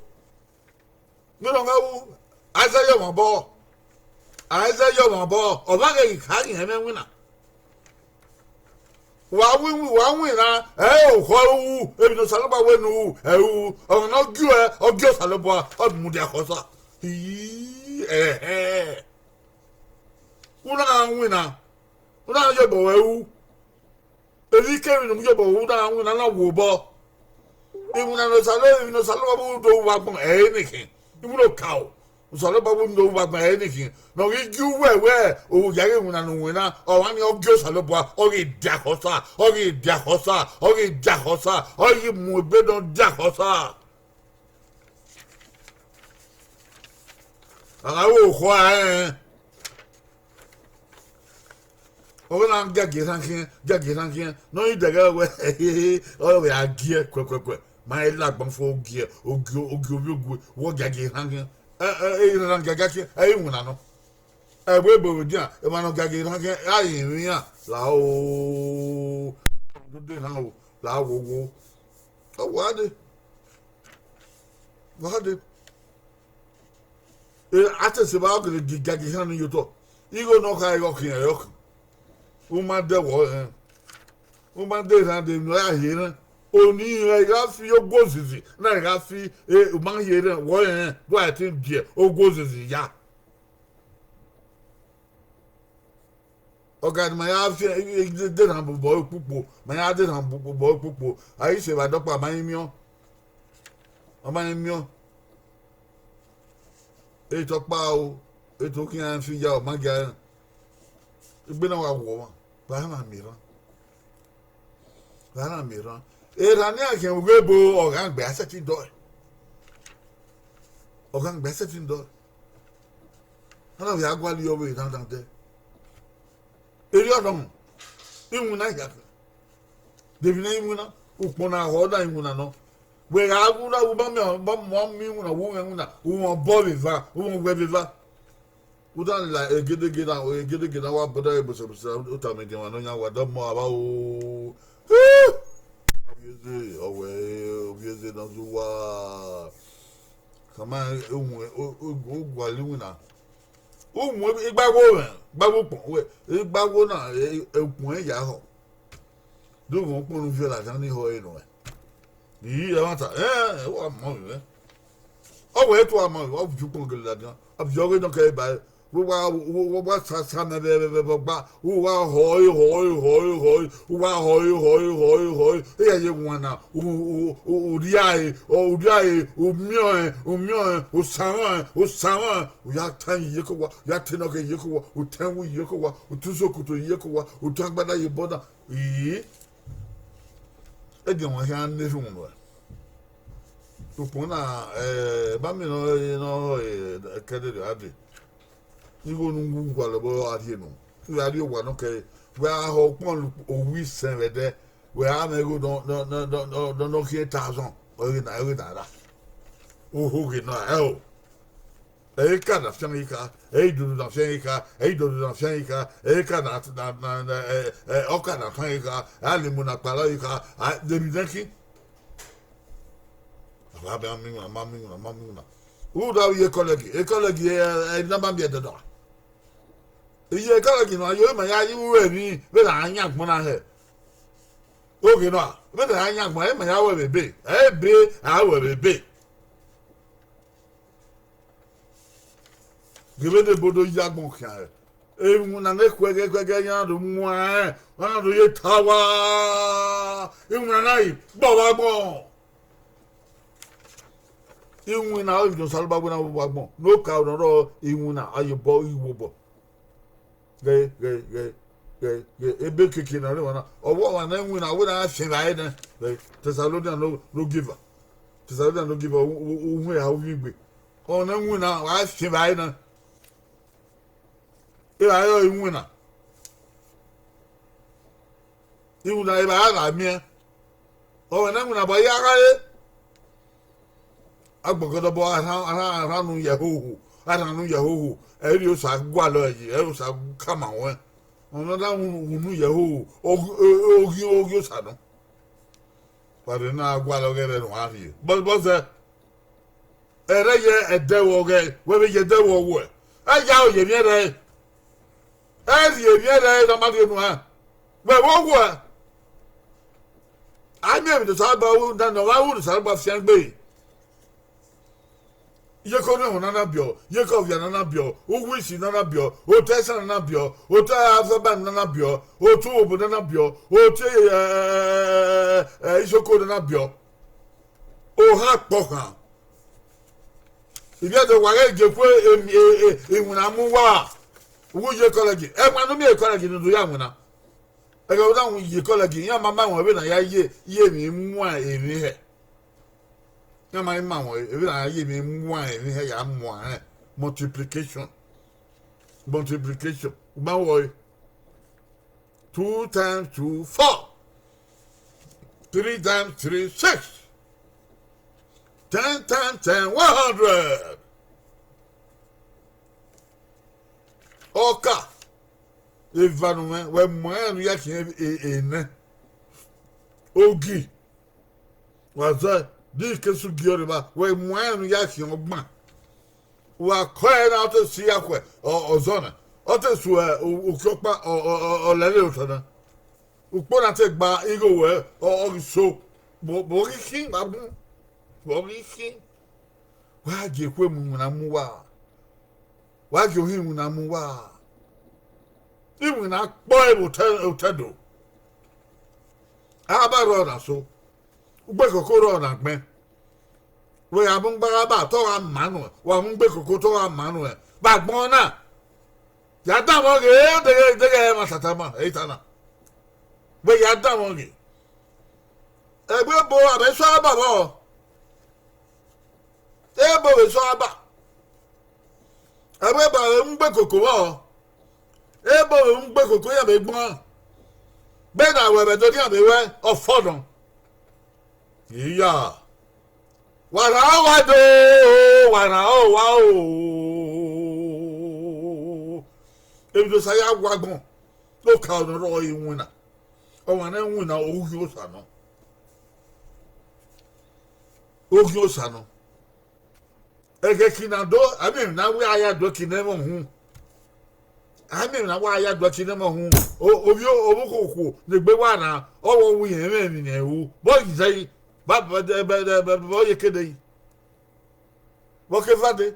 Vbene ọ gha vbo, Aizaya ọmwa obọ, Aizaya ọmwa obọ, ọ ma ghẹ ghi kha ghi họn ẹmwẹ iwinna. Wa wi, wa winna, ẹ i re okhọ ru, emwi ne Osanobua wẹ ne u ru, ẹ i ru, ọmwa ne ọ gie uẹ, ọ gie Osanobua, ọ mudia khọ Osa. Ẹhẹn. U na gha winna, u na gha ye obọ ruẹ ru. Emwikemwi ne u mu ye obọ ruẹ, u na gha winna, na wu obọ. Iwinna ne Osanobua, emwi ne Osanobua do ru vbe agbọn, ẹ i re nekhin, iwinna okaro. Osanobua vbe unu vbe agbọn ẹre nekhin, ne ọ ghi gie uwẹ wẹ, ovbi ya ghe iwinna ne u winna, ọmwa ni ọ gie Osanobua, ọ ghi dia khọ Osa, ọ ghi dia khọ Osa, ọ ghi dia khọ Osa, ọ ghi mu egbe ne ọ dia khọ Osa. A gha ru okhua rẹn, ọ ghi na giagia erhan khian, giagia erhan khian, ne ọ ghi dẹghẹ wẹ, ọ vbe a giẹ kuẹkuẹkuẹ, ma i la agbọn fo, ogie, ogie, ogie ovbiogue, wẹ ọ giagia erhan khian. Ẹ, ẹ, erhan giagia khian, ẹ i re iwinna nọ. Ẹvbo ebo vbe dian, emwa ne ọ giagia erhan khian, a i rinmwian la o, dode erhan o, la wowo. Ọ wa dee, wa dee. E, a te sẹ evba, ọ gele gi giagia erhan ni ye otọ. Igho ne ọ kha ẹre ọ khian ẹre ọ khian. U ma dẹ wẹ ọ rẹn, u ma dẹ erhan dee, emwi ne ọ ya hie erhan. Oni rẹn, I gha fi ogo ozizi, na I gha fi, e, u ma hie erhan, wẹ ọ rẹn, do a te die ogo ozizi ya. Ọ ga ne ma ya fi, e, e, de, de erhan bọ ukpukpo, ma ya de erhan bọ ukpukpo, a i sẹ evba dọkpa, ma i miẹn, ọ ma i miẹn. Etọ ọkpa o, etọ khian fi ya, ọ ma gia rẹn. Egbe na wa wu ọmwa, vbe a na miẹn erhan, vbe a na miẹn erhan. Erhan ne iran khian vbe ebo, ọghangbẹ a sẹtin dọe, ọghangbẹ a sẹtin dọe. A na vbe a gualọ ọvbehe na dandẹ. Erriọ nọ, iwinna hia khin. De emwi ne iwinna, ukpọn na họ na iwinna nọ. Wẹ gha wu na, u ma miẹn, ma, ma miẹn iwinna, u mwẹ iwinna, u mwẹ obọ vbe eva, u mwẹ owẹ vbe eva. U da la egedege na, egedege na wa bọdọ ẹre bosẹbosẹ, u tama ediọn mwa nọ yan wa dọ mọ avba o. Ovbi eze, ọ wẹ, ovbi eze ne ọ zẹ uwa. Khama, u mwẹ, u, u, u gualọ iwinna. U mu igbagho mwẹ, igbagho ukpọn, wẹ, igbagho na, e, e, ukpọn ẹre ya họ. Do mwẹ ukpọn ne u viọ ladian ni họ ẹre nọ. I, ẹmwata, ẹ, ẹ, wa mọ mwẹ. Ọ wẹ, e tu a ma, ọ viọ ukpọn gele ladian, ọ viọ ọghe nọ kẹ ba, vbe uwa, vbe uwa sasa mẹ vbe, vbe, vbe, vbe ọgba, uwa họ ẹre, họ ẹre, họ ẹre, họ ẹre, uwa họ ẹre, họ ẹre, họ ẹre, họ ẹre, e ya ye wan na, u, u, u, u rhie ẹre, ọ, u rhie ẹre, u miẹn ọnrẹn, u miẹn ọnrẹn, u sa mwẹ ọnrẹn, u sa mwẹ ọnrẹn, u ya ta ẹyin ye ke owa, u ya ta enọkhiẹ ye ke owa, u ta ẹwu ye ke owa, u ta usokoto ye ke owa, u ta agbada ye obọ na, ii, ediọn mwa khian na erhunmwu nuẹn. Ukpọn na, eh, ba miẹn ne ọ, ne ọ, eh, kẹdẹrriọ a dee. Igho ne u gualọ obọ a rhie nọ. Wẹ a rrie owa nọ kẹre, wẹ a họ ukpọn owa isẹn vbe ẹdẹ, wẹ a mwẹ igho nọ, nọ, nọ, nọ, nọ, nọ, nọ khian thousand, ọ ghe na, ọ ghe na ra. Oho ghe nọ, ẹ o. Ẹ i ka na fian ghi kha, ẹ i dodo na fian ghi kha, ẹ i dodo na fian ghi kha, ẹ i ka na, na, na, na, ẹ, ẹ, ọka na fian ghi kha, a lele emu na kpalọ ghi kha, a, de emwi nẹ khin. A wa bẹ a miẹn iwinna, ma miẹn iwinna, ma miẹn iwinna. U da vbe ye ekọlẹgi, ekọlẹgi, ẹ, ẹ, ne a ma miẹn ẹdẹdẹ. Iye college nọ, a ye ma ya ru emwi vbene a yan agbọn na hẹ. Oghẹ nọ, vbene a yan agbọn, ẹ ma ya ru ẹvbo ebe, ebe a ru ẹvbo ebe. Ghe vbene ebo do ya agbọn khian hẹ. Iwinna ne khuẹghẹ khuẹghẹ ya do muẹn, a na do ye tawa. Iwinna na i gbe ọvba agbọn. Iwinna ọre Osanobua wẹ na vbe obọ agbọn, ne okaro ne ọ rrọọ iwinna, a ye obọ, I vbe obọ. Ghẹ, ghẹ, ghẹ, ghẹ, ghẹ, ebe keke ne a rre emwa na, ọ wẹ ọmwa ne iwinna, wẹ na fian evbare nẹ. Ghẹ, Thessalonia no, no give her. Thessalonia no give her, u, u, u, uwẹ a, u vbe gbe. Ọmwa ne iwinna, wa fian evbare nẹ. Evbare ọre iwinna. Iwinna evbare a gha miẹn. Ọmwa ne iwinna ba ya gha re. Agbọgọdọbọ a rhan, a rhan, a rhan unu ye ẹhoho, a rhan unu ye ẹhoho, ẹ i rhie Osa gualọ ẹre, ẹ i rhie Osa kama ruẹn. Ọmwa ne a rhan unu ye ẹhoho, oghi, oghi, oghi Osa nọ. Wa rhe na gualọ ọghẹe vbe ne uwa rhie. Bọzẹ, bọzẹ, ẹrẹ ye ẹdẹ vbe ọghẹe, wẹ vbe ye ẹdẹ vbe ọwọe. Ẹ ya ro ye emwi ẹrrẹe. Ẹ rhie emwi ẹrrẹe ne ọ ma rhie nuẹn. Wẹ vbe ọwọe. A miẹn emwi ne Osanobua ru, na ne ọ gha ru ne Osanobua fiangbe. Iyeke orhiọnmwẹ na na biẹ, iyeke ọvia na na biẹ, uwu isi na na biẹ, otọ ẹsan na na biẹ, otọ alphabet na na biẹ, otọ uhobo na na biẹ, otọ, ẹ, ẹ, ẹ, ẹ, ẹ, isoko na na biẹ. Ohan kpọkhan. Ivbi ẹdẹ wa ghẹ gie kue, em, e, e, iwinna mu uwa. Uwu ye college, ẹmwa ne u miẹn college ne u do ya winna. Ẹghẹ ne u na winna ye college, iran ma ma ruẹn vbene a ya ye, ye emwi muan emwi hẹ. Iran ma ma ruẹn vbene a ya ye emwi muan emwi hẹ ya muan rẹn. Multiplication. Multiplication. U ma wọe. Two times two, four. Three times three, six. Ten times ten, one hundred. Ọka, eva ne u mwẹ, wẹ mu ẹn ne u ya khian e, e nẹ. Ogi, wa zẹ, di ikesu gie ọre evba, wẹ mu ẹn ne u ya khian ọgban. Wa kọ ẹre na, ọ te si ya khuẹ, ọ, ọzọ na, ọ te su, ẹ, u-, uki ọkpa, ọ, ọ, ọ, ọ lẹre otọ na. Ukpo na te gba igho ruẹ, ọ, ọ ghi so, vbe, vbe ọ ghi khin, wa bun, vbe ọ ghi khin. Wa gie ekhue mu iwinna mu uwa. Wa gie ohan iwinna mu uwa. Iwinna kpọ ẹre vbe otẹ, otẹdo. Aba rrọọ na so, ugbe koko rrọọ na gbẹn. Wẹ ya mu gba aba, te ọ gha ma nuẹn, wa mu ugbe koko, te ọ gha ma nuẹn. Vbe agbọn na, ya danmwẹ ọghe, deghẹ, deghẹ ẹmwata tama, ẹ i ta na. Wẹ ya danmwẹ ọghe. Ẹgbẹ ebo a vbe sọ aba vbọ? Ebo vbe sọ aba. Ẹgbẹ ebo a vbe mu ugbe koko vbọ? Ebo vbe mu ugbe koko iran vbe gbọn. Gbe na wẹ vbe do nian vbe wẹ, ọ fọ nọ. Iya. Wa rhan owa do, wa rhan owa o. Emwi ne Osa ya gu agbọn, ne okaro ne ọ rrọọ iwinna. Ọmwa ne iwinna, oghian Osa nọ. Oghian Osa nọ. Ẹghẹ ki na do, a miẹn emwi ne a wẹ a ya do ẹki ne ẹmwẹ uhunmwu. A miẹn emwi ne a wẹ a ya do ẹki ne ẹmwẹ uhunmwu. O, ovbi o-, ovbi okhuo ne egbe wa rran, ọ vbe wu irẹn mwẹ emwi ne ẹ ru. Vbọ yi zẹ yi, ba, ba, ba, ba, ba, ba, vbọ ye kede yi. Vbọ ke va dee.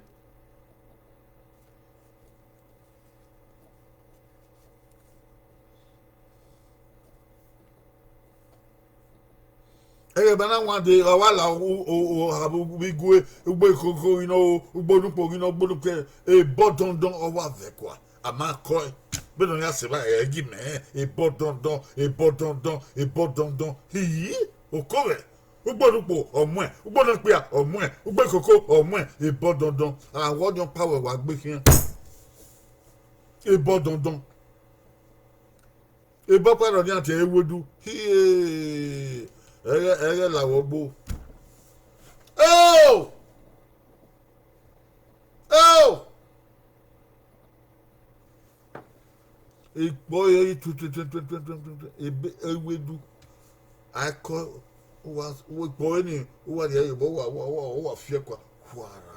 Ẹghẹ ba na wan dee, ọ wa la u, u, u, ha vbe igue, ugbo ikoko ghi nọ, ugbo nukpo ghi nọ, ugbo nukpo, ebọ dọndọn ọ wa vẹ kua. A ma kọ ẹe, vbene ọ ya sẹ evba, ẹ gi mẹ rẹn, ebọ dọndọn, ebọ dọndọn, ebọ dọndọn. Hihi, oko vẹ, ugbo nukpo ọ muẹn, ugbo nọkpia ọ muẹn, ugbo ikoko ọ muẹn, ebọ dọndọn. A wẹ ọdiọn pa wẹ wa gbe khian. Ebọ dọndọn. Ebọ kpa rọ nian tie ewedu. Hie, ẹghẹ, ẹghẹ la vbe ogbo. Eo! Eo! Ikpọ ẹre i tu, tu, tu, ebe, ewedu. A kọ, u wa, u wa ikpọ ẹre ni, u wa rhie ye obọ, u wa, u wa, u wa, u wa fi ẹkua. Khuara.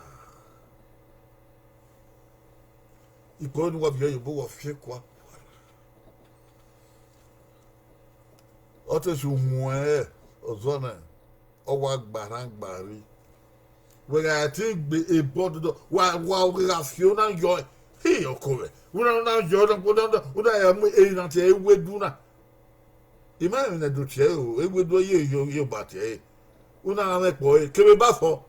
Ikpọ ne uwa viọ ye obọ, uwa fian kua. Ọ te sẹ uhunmwu ẹre, ọzọ nẹ, ọ wa gba rran gba rri. Wẹ gha te gbe ebọ dọdọ, wa wa gha fi ona yọ, he ọkọ mwẹ. Una na yọ na, una na, una ya mu ehe na tie ewedu na. I ma rẹn emwi ne do tie ẹre o, ewedu ye yo yo ba tie ẹre. Una gha mwẹ ikpọ ẹre, kevbe eba fọ.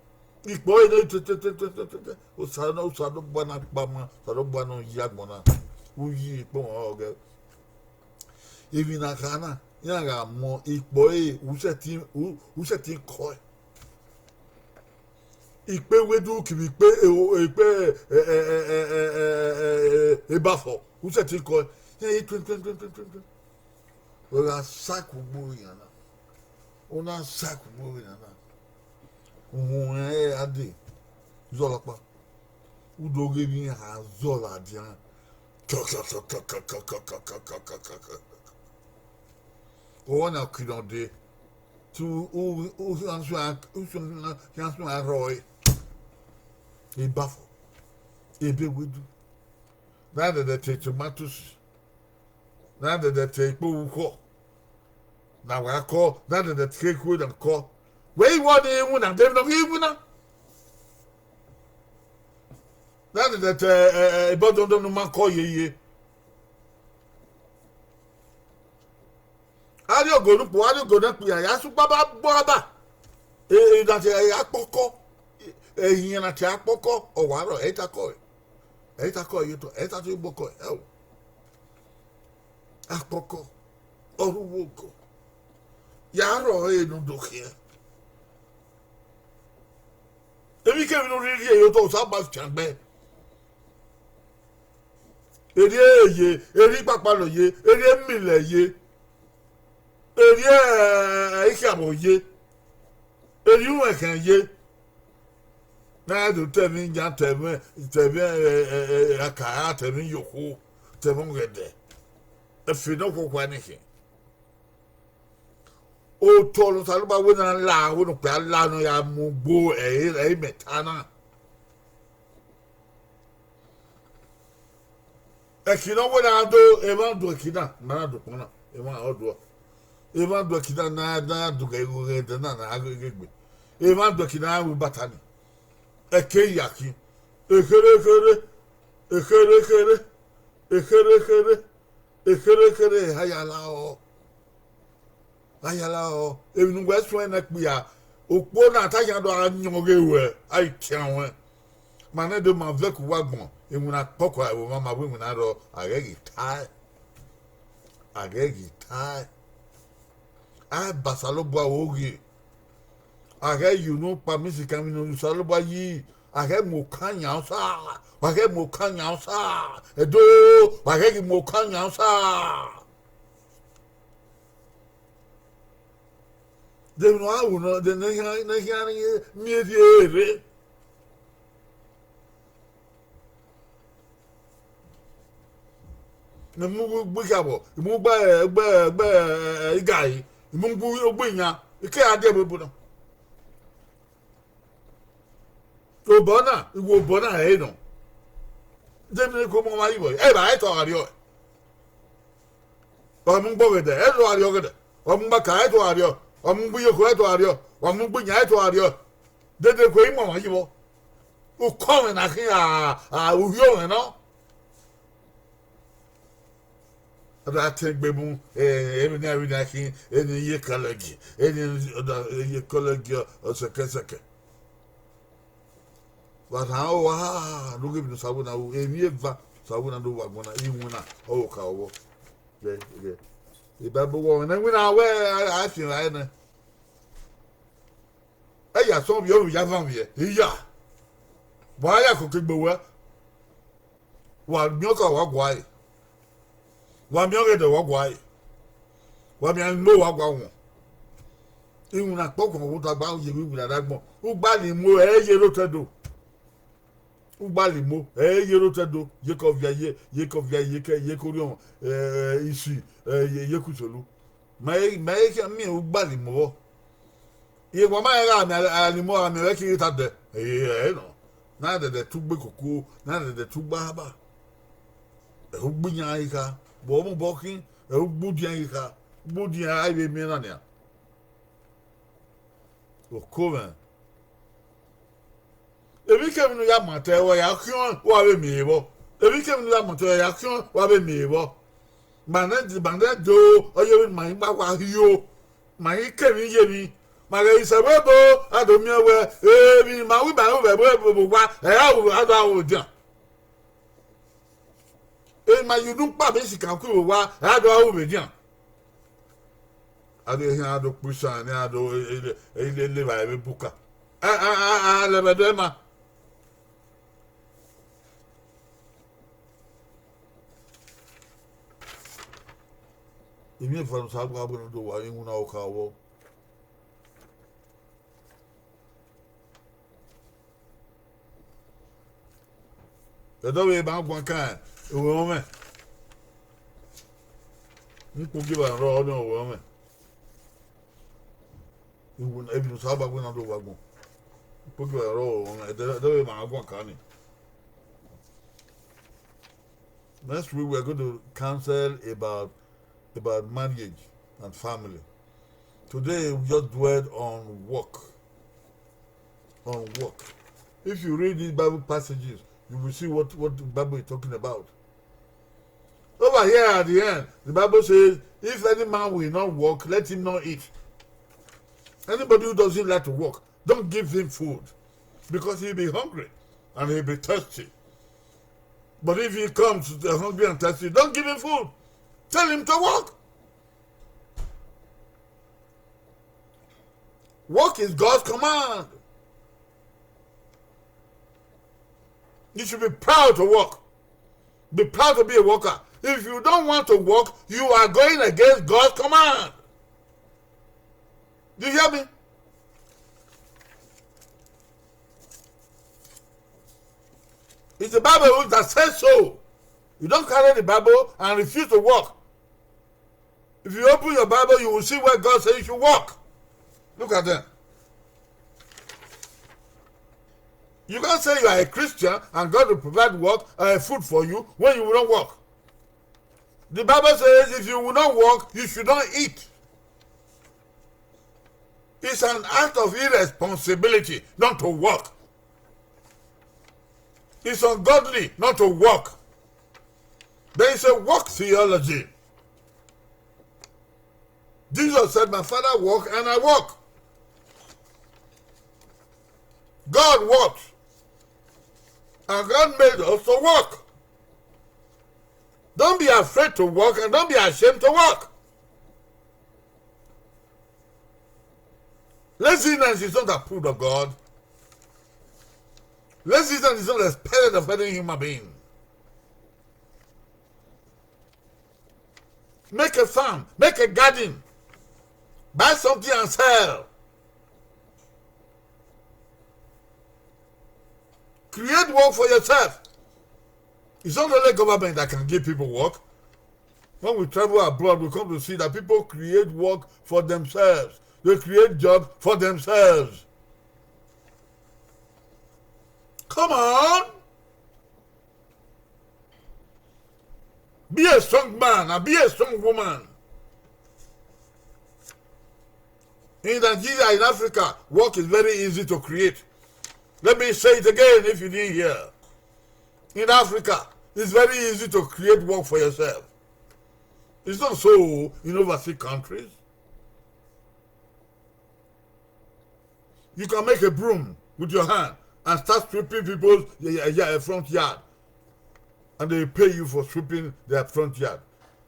Ikpọ ẹre ne te te te te te te te. Osa na, Osanobua na kpama, Osanobua ne ọ yi agbọn na. U yi ikpọ ọghẹ. Emwi na kha na, iran gha mu ikpọ ẹre, u sẹtin, u, u sẹtin kọe. Ikpe ewedu kevbe ikpe e, ikpe e, e, e, e, e, e, e, ebafọ, u sẹtin kọe. Iran ye tuẹn, tuẹn, tuẹn, tuẹn, tuẹn, tuẹn. Wẹ gha sa kugbo iran na, u na sa kugbo iran na, uhunmwu ẹre a dee zọlọ ọkpa. U do ghe emwi iran gha zọ ladian. Kọkọkọkọkọkọkọkọkọkọkọ. Ọwọ na kidọn dee, te u, u, u khian suẹn, u khian suẹn arrọe. Ebafọ, ebe ewedu, na dẹdẹ te tomatoes, na dẹdẹ te ikpogho ukhọ, na wa kọ, na dẹdẹ te ekhue na kọ. Wẹ i wọ ne iwinna, de emwi ne ọ ghi iwinna. Na dẹdẹ te, ẹ, ẹ, ebọdọndọn ne u ma kọ yeye. Arriogo ne ukpo, arriogo ne ẹkpia, ya sẹ ukpaba gbọba. E, e, na te akpọkọ, ẹhiẹn na te akpọkọ, ọ wa rrọọ, ẹ i ta kọe, ẹ i ta kọe ye otọ, ẹ i ta te ogbọkọ, ẹ o. Akpọkọ, ọ rre uwu ogo, ya rrọọ ẹre ne u do khian. Emwikemwi ne u rhirhi ye otọ, Osa ma fiangbe. Erriọ eye, erriọ ikpakpalọ ye, erriọ emilẹ ye, erriọ, ẹ, ikhiamọ ye, erriọ uruẹnkhẹn ye. Ne a do ta ẹmwẹ iyan, ta ẹmwẹ, ta ẹmwẹ, ẹ, ẹ, ẹ, akara, ta ẹmwẹ iyokhuo, ta ẹmwẹ ọghẹdẹ. Ẹfe ne ọ khuọkhua ni khin. Otọ ne Osanobua wẹ ne a la, wẹ ne okpia la ne ọ ya mu gbe ẹre, ẹre imẹ ta na. Ẹki ne ọ wẹ ne a do, emwa do ẹki na, ma na do ukpọn na, emwa ọ do. Emwa do ẹki na, na, na do ghẹ igho ghẹ ẹdẹ na, na ghe, ghe gbe. Emwa do ẹki na, a ru bata ni. Ẹke ya khin. Ekhere, ekhere, ekhere, ekhere, ekhere, ekhere, ekhere, ekhere, a ya la ọ. A ya la ọ, emwi ne uwẹ suẹn nẹ kpia, okpo na ta khian do a yọn ọghe ruẹ, a i tian ruẹn. Ma nẹ do ma vẹ ku uwa agbọn, iwinna kpọkọ ẹvbo ma ma wẹ iwinna rrọọ, a ghẹ ghi tae, a ghẹ ghi tae. A ba Osanobua ro ghe, a ghẹ ye unu kpa mẹ isikẹn vbene Osanobua yi, a ghẹ mu okan yan osa, wa ghẹ mu okan yan osa, ẹdo, wa ghẹ ghi mu okan yan osa. De emwi ne ọ gha ru nọ, de ne khian, ne khian miẹn rhie rre. Ne mu gbe ikhiavbọ, mu gbe, gbe, gbe, igari, mu gbe ogbe iyan, I ke a die ẹvbo ebo na. Obọ na, iwu obọ na ẹre nọ. De emwi ne ke ọmọ mwa yi vbọ, ẹ i ra ẹtọ gha rriọ. Wa mu gbe ọghẹdẹ, ẹ i ra rriọ ọghẹdẹ. Wa mu gbe aka, ẹ i ra ẹtọ gha rriọ. Wa mu gbe iyoko, ẹ i ra ẹtọ gha rriọ. Wa mu gbe iyan, ẹ i ra ẹtọ gha rriọ. Dede ku imọmwa yi vbọ. Ukọmwẹ na khian, a, a, uhiọmwẹ nọ. Ọ da tẹn egbe mu, eh, emwi ne a vbe na khin, eni ye kọlẹgi, eni ye kọlẹgi ọsẹkẹsẹkẹ. Wa rhan ọre uwa ha, ne u ghe emwi ne Osa wẹ ne a ru, emwi eva Osa wẹ ne a do vbe agbọn na, iwinna ọre okaro vbọ. Ghẹ, ghẹ. Bible wẹ ọmwa ne iwinna wẹ a, a fian evbare nẹ. Ẹ ya sọn vbiẹ, ọ ya van vbiẹ, iya. Wa ya koko egbe wẹ. Wa miẹn ọka, wa gua ẹre. Wa miẹn ọghẹdẹ, wa gua ẹre. Wa miẹn imo, wa gua wọn. Iwinna kpọkpọ vbe odagba ye vbe iwinna ne agbọn. Ugbalimo ẹ i ye rre otọ Ẹdo. Ugbalimo ẹ i ye rre otọ Ẹdo. Ye ke Ọvia, ye, ye ke Ọvia, ye ke, ye ke Orhiọnmwẹ, eh, Isi, eh, ye, ye ke Iselu. Mẹ, mẹ i khian miẹn ugbalimo vbọ. Rhie wa ma rẹn gha miẹn alimo, a miẹn vbe ẹki rhie ta dẹ. Ẹ, ẹ nọ. Na dẹdẹ tugbe koko, na dẹdẹ tugbe ahaba. Ẹre ugbo iran ghi kha, vbe ọ mobọ khin, ẹre ugbo udiẹn ghi kha, ugbo udiẹn a i vbe miẹn na nian. Oko mwẹ. Emwikemwi ne u ya ma otọ ẹre, wa ya khian, wa vbe miẹn vbọ. Emwikemwi ne u ya ma otọ ẹre, ya khian, wa vbe miẹn vbọ. Ma nẹ, ma nẹ do, ọ yevbe ma ima wa hio. Ma i kemwi ye emwi. Ma ghẹ i sẹ vbe ebo, a do miẹn wẹ, emwi ma wi ma ru vbe ebo vbe owa, ẹ ra ru, a do aro dian. Emwi ma ye unu kpa vbe sikan ku vbe owa, ẹ ra do aro vbe dian. A do hian, a do kpe isan ne a do, e, e, e, le, le evbare vbe buka. A, a, a, a lẹ vbe ẹdẹ ma. Emwi eva ne Osanobua wẹ ne ọ do wa vbe iwinna okha vbọ. Ẹdẹ vbe ma guan kan, ẹ wẹ ọmwẹ. Ukpogieva rrọọ ọnii, ọ wẹ ọmwẹ. Iwu, emwi ne Osanobua wẹ ne ọ do wa agbọn. Ukpogieva rrọọ ọmwẹ, ẹdẹ, ẹdẹ vbe ma guan kan ni. Next week we are going to counsel about, about marriage and family. Today we just dwell on work. On work. If you read these Bible passages, you will see what, what the Bible is talking about. Over here at the end, the Bible says, "If any man will not work, let him not eat." Anybody who doesn't like to work, don't give him food, because he'll be hungry and he'll be thirsty. But if he comes hungry and thirsty, don't give him food. Tell him to work. Work is God's command. You should be proud to work. Be proud to be a worker. If you don't want to work, you are going against God's command. Do you hear me? It's the Bible that says so. You don't carry the Bible and refuse to work. If you open your Bible, you will see where God says you should work. Look at them. You can't say you are a Christian and God will provide work, uh, food for you when you don't work. The Bible says if you will not work, you should not eat. It's an act of irresponsibility not to work. It's ungodly not to work. There is a work theology. Jesus said, "My Father work and I work." God works. And God made us to work. Don't be afraid to work and don't be ashamed to work. Laziness is not approved of God. Laziness is not expected of any human being. Make a farm, make a garden, buy something and sell. Create work for yourself. It's not only government that can give people work. When we travel abroad, we come to see that people create work for themselves. They create job for themselves. Come on. Be a strong man and be a strong woman. In Nigeria, in Africa, work is very easy to create. Let me say it again if you didn't hear. In Africa, it's very easy to create work for yourself. It's not so in overseas countries. You can make a broom with your hand and start sweeping people's y-, y-, y-, front yard. And they pay you for sweeping their front yard.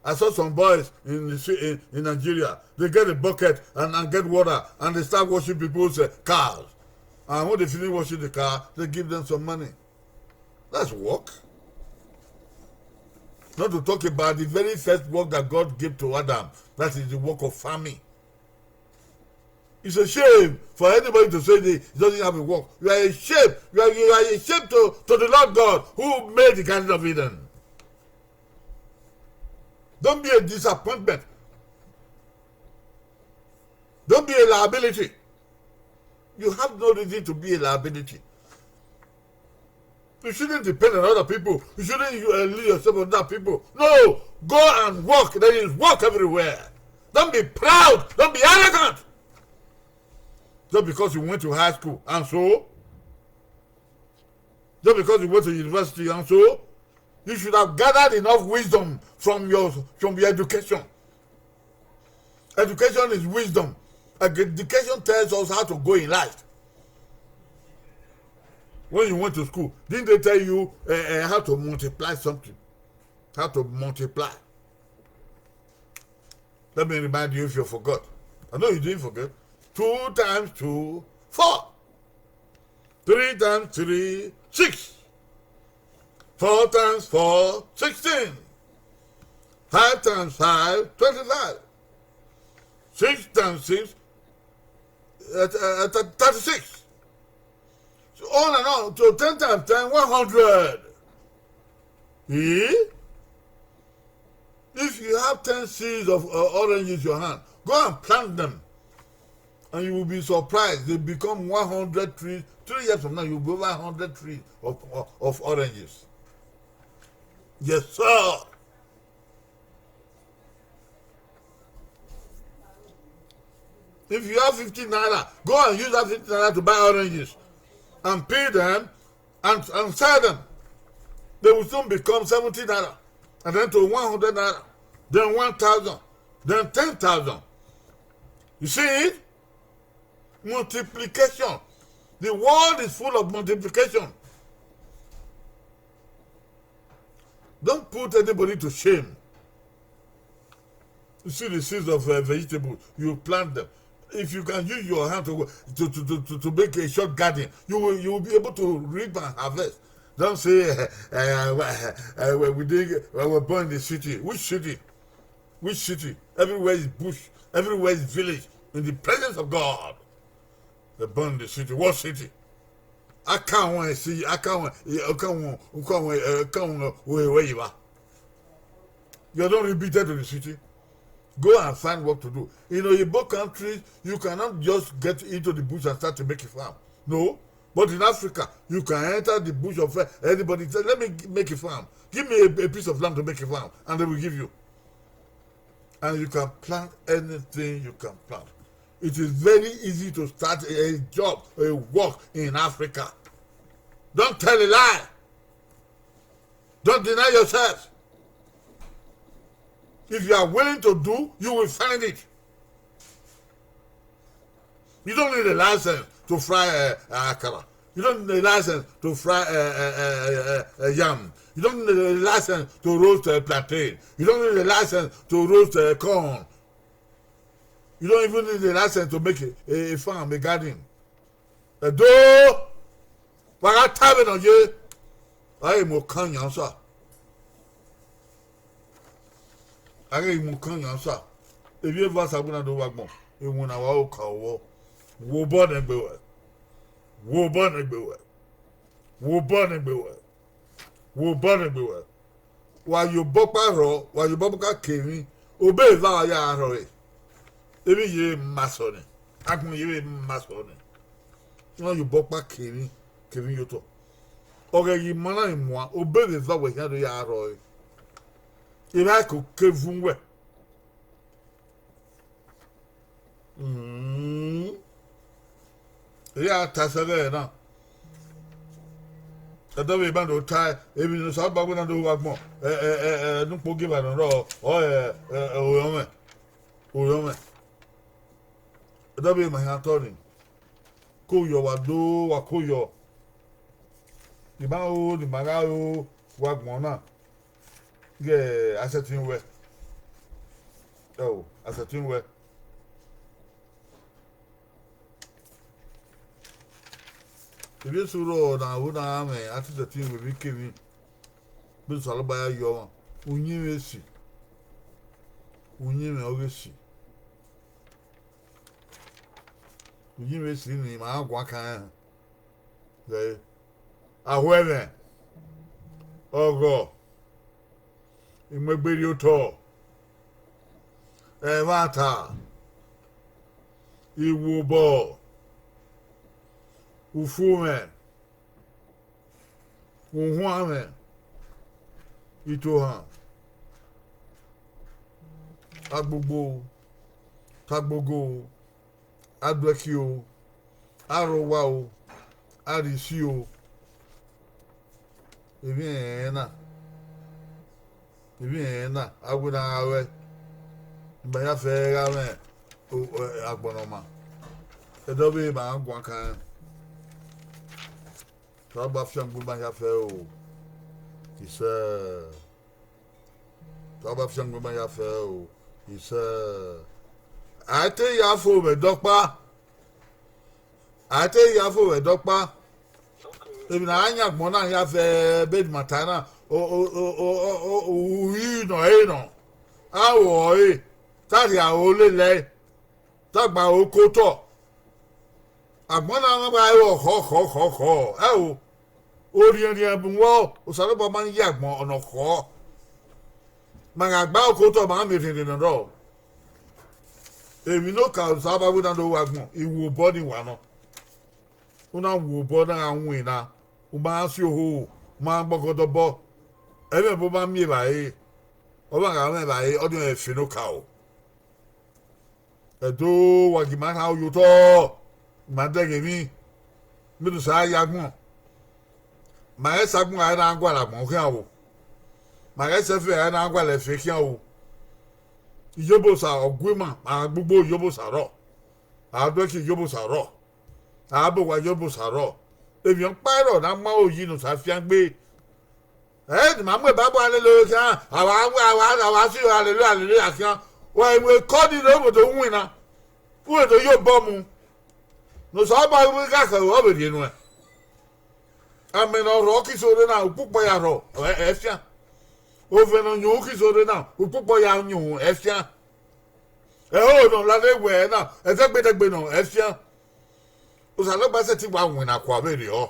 I saw some boys in the ci-, in, in Nigeria. They get a bucket and, and get water and they start washing people's, uh, cars. And when they finish washing the car, they give them some money. That's work. Not to talk about the very first work that God gave to Adam. That is the work of farming. It's a shame for anybody to say they, he doesn't have a work. You are a shame. You are, you are a shame to, to the Lord God who made the Garden of Eden. Don't be a disappointment. Don't be a liability. You have no reason to be a liability. You shouldn't depend on other people. You shouldn't uh, lean yourself on other people. No, go and work. There is work everywhere. Don't be proud. Don't be arrogant. Just because you went to high school and so, just because you went to university and so, you should have gathered enough wisdom from your from your education. Education is wisdom. Education tells us how to go in life. When you went to school, didn't they tell you uh, uh, how to multiply something? How to multiply? Let me remind you if you forgot. I know you didn't forget. Two times two, four. Three times three, six. Four times four, sixteen. Five times five, twenty-five. Six times six, uh, uh, thirty-six. So on and on. So ten times ten, one hundred. Eh? If you have ten seeds of uh, oranges in your hand, go and plant them. And you will be surprised. They become one hundred trees. Three years from now, you'll be over one hundred trees of, of, of oranges. Yes, sir. If you have fifty naira, go and use that fifty naira to buy oranges and peel them and, and sell them. They will soon become seventy naira, and then to one hundred naira, then one thousand, then ten thousand. You see it? Multiplication. The world is full of multiplication. Don't put anybody to shame. You see the seeds of uh, vegetable, you plant them. If you can use your hand to, to, to, to, to, to make a short garden, you will, you will be able to reap and harvest. Don't say, uh, uh, uh, uh, we, did, we were born in the city. Which city? Which city? Everywhere is bush. Everywhere is village. In the presence of God. They born in the city. What city? Aka wọn si, aka wọn, aka wọn, aka wọn, aka wọn, where, where you are. You are not repeated to the city. Go and find work to do. In Oyibo countries, you cannot just get into the bush and start to make a farm. No. But in Africa, you can enter the bush of uh, anybody. Say, let me make a farm. Give me a, a piece of land to make a farm, and they will give you. And you can plant anything you can plant. It is very easy to start a, a job, a work in Africa. Don't tell a lie. Don't deny yourself. If you are willing to do, you will find it. You don't need a license to fry uh, akara. You don't need a license to fry uh, uh, uh, uh, uh, yam. You don't need a license to roast uh, plantain. You don't need a license to roast uh, corn. You don't even need a license to make a, a, a farm, a garden. Ẹdo, wa gha ta vbe nọ ye, a i mu okan yan sa. A ghi mu okan yan sa. Evbi eva Osagbona do vbe agbọn, iwinna wa oka ọvbọ. Wo obọ nẹ egbe ruẹ. Wo obọ nẹ egbe ruẹ. Wo obọ nẹ egbe ruẹ. Wo obọ nẹ egbe ruẹ. Wa ye obọ ọkpa rhọ, wa ye obọ ọkpa ke emwi, obọ eva wa ya rhọre. Emwi ye ma sọ nẹ, agbọn ye ma sọ nẹ. Wa ye obọ ọkpa ke emwi, ke emwi ye otọ. Ọ ghẹ ghi ma na mua, obọ eva wẹ khian do ya rhọre. Evba ko ke vun wẹ. Mm. Ẹ ya ta sẹghẹ na. Ẹdẹ vbe ma do ta emwi ne Osanobua wẹ na do vbe agbọn, ẹ, ẹ, ẹ, ẹ, ne ukpo gie evba nọ rọ, ọ, ẹ, ẹ, ẹ, orhiọn mwẹ, orhiọn mwẹ. Ẹdẹ vbe ma hia tọ ni, ko yọ wa do, wa ko yọ. Ne ima ro, ne ima gha ro vbe agbọn na. Ghẹ asẹtin wẹ. Ẹo, asẹtin wẹ. Ivbi esu rrọọ ne a ru na mwẹ atisẹtin wẹ vbe ikemwi, vbe Osanobua ya yọ ọmwa, uyinmwẹ esi, uyinmwẹ ọghe esi, uyinmwẹ esi ni ima gha guan kan rẹn. Ẹ, ahuẹmwẹ, ọghọ, imuegberriotọ, ẹmwata, iwobọ, ufumwẹ, Uhuan mwẹ, itohan, agbogbo, tagbogo, aduẹki o, arọwa o, arisi o, emwi ẹnrẹn na, emwi ẹnrẹn na a wẹ ne a gha ruẹ, ne ima ya fẹ gha mwẹ agbọn ne ọ maa, ẹdẹ ọvbehe ma guan kan rẹn. Osanobua fiangbe ima hia fẹ o, isẹ. Osanobua fiangbe ima hia fẹ o, isẹ. A i te ya fo vbe ẹdẹ ọkpa, a i te ya fo vbe ẹdẹ ọkpa. Emwi ne a yan agbọn na hia fẹ, bed mata na, u ri nọ ẹre nọ, a ru ọre, te a rhie aro lele ẹre, te a gba aro ke otọ. Agbọn na mwẹ gha ru ọkhọ khọ khọ khọ, ẹo, orhiẹnrhiẹn bu wẹ, Osanobua ma ye agbọn ọnọkhọ. Ma gha gba aro ke otọ, ma miẹn orhiẹnrhiẹn ne ọ rrọọ. Emwi ne okaro ne Osanobua wẹ na do ru agbọn, I wu obọ ni wa nọ. U na wu obọ na gha winna, u ma si oho, u ma gbọgọdọ obọ, ẹmwẹ obọ ma miẹn evbare, ọ ma gha mwẹ evbare, ọnii ọre ẹfe ne okaro. Ẹdo, wa gie ima rhan aro ye otọ, ima dẹghe emwi, mẹ do sa ya agbọn. Ma ghẹ sẹ agbọn, a i na gualọ agbọn khian o. Ma ghẹ sẹ ẹfe, a i na gualọ ẹfe khian o. Iyobosa ọ gu ima, ma gha gbugbo Iyobosa rrọọ, a duẹki Iyobosa rrọọ, a bọ owa Iyobosa rrọọ. Emwi ọkpa i rrọọ ne a mu aro yi ne Osa fiangbe. Ẹ ne ima mu Baibol haleluya khian, a wa, a wa, a wa si haleluya, haleluya khian, wa mu ekọ ni ne u do winna, u do ye obọ mu, ne Osanobua gha khẹ ruẹ, ọ vbe rhie nuẹn. Amẹ ne ọ rhọ ke iso rre na, ukpukpọ ya rhọ, ẹ fian. Ovẹn ne ọ yunhu ke iso rre na, ukpukpọ ya yunhu, ẹ fian. Ẹhoho ne ọ la ne wẹ na, ẹdẹgbedẹgbe nọ, ẹ fian. Osanobua sẹtin wa winna kua vberriọ.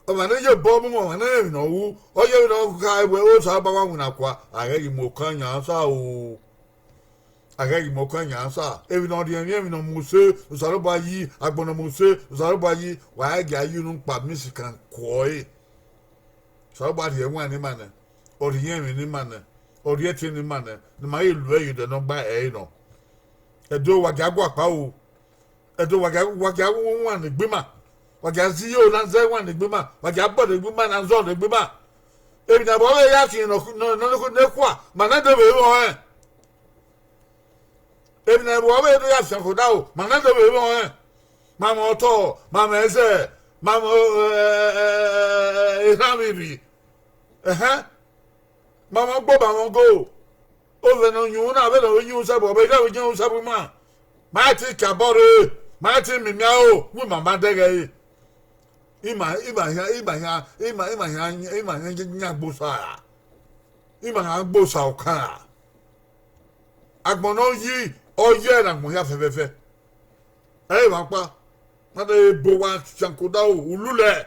Ọmwa ne ye obọ mu, ọmwa ne rẹn emwi ne ọ ru, ọ ye emwi ne ọ gha wẹ Osanobua wa winna kua, a ghẹ ghi mu okan yan sa o. A ghẹ ghi mu okan yan sa. Emwi ne ọ rhiẹnrhiẹn, emwi ne ọ mu use, Osanobua yi, agbọn ne ọ mu use, Osanobua yi, wa ghẹ gie a ye unu kpa misikan kuọ ẹre. Osanobua rhie ẹwaẹn ne ima nẹ, ọ rhie iyẹnmwẹ ne ima nẹ, ọ rhie ẹtin ne ima nẹ, ne ima ghi lu ẹe ye odẹ ne ọ gba ẹre nọ. Ẹdo, wa gie a guakpao, ẹdo, wa gie, wa gie a wan ne egbe ima, wa gie a zẹ iyoro ne a zẹ wan ne egbe ima, wa gie a bọ ne egbe ima ne a zọ ne egbe ima. Emwi ne a vbe ọvbehe ya khian ne, ne, ne, ne ekhua, ma nẹ do vbe mwẹ ọnrẹn. Emwi ne a vbe ọvbehe do ya fian khodaro, ma nẹ do vbe mwẹ ọnrẹn. Ma mwẹ otọ, ma mwẹ ẹzẹ, ma mwẹ, erhan vbe ivbi, ẹhẹn, ma mwẹ ogbo, ma mwẹ ogo. Ovẹn ne ọ yunhu na, vbene ọ vbe yunhu sẹ vbe ọvbehe, ọ vbe yunhu sẹ vbe ima. Ma i te ka obọ rre, ma i te miẹn imiaro, wẹ ima ma dẹghe ẹre. Ima, ima hian, ima hian, ima, ima hian, ima hian yan gbe Osa ra? Ima gha gbe Osa okan ra? Agbọn ne ọ yi, ọ yẹ ne agbọn hia fẹfẹfẹ. Ẹ i vbe ọkpa, ma de ebo wa fian khodaro, u lulẹ,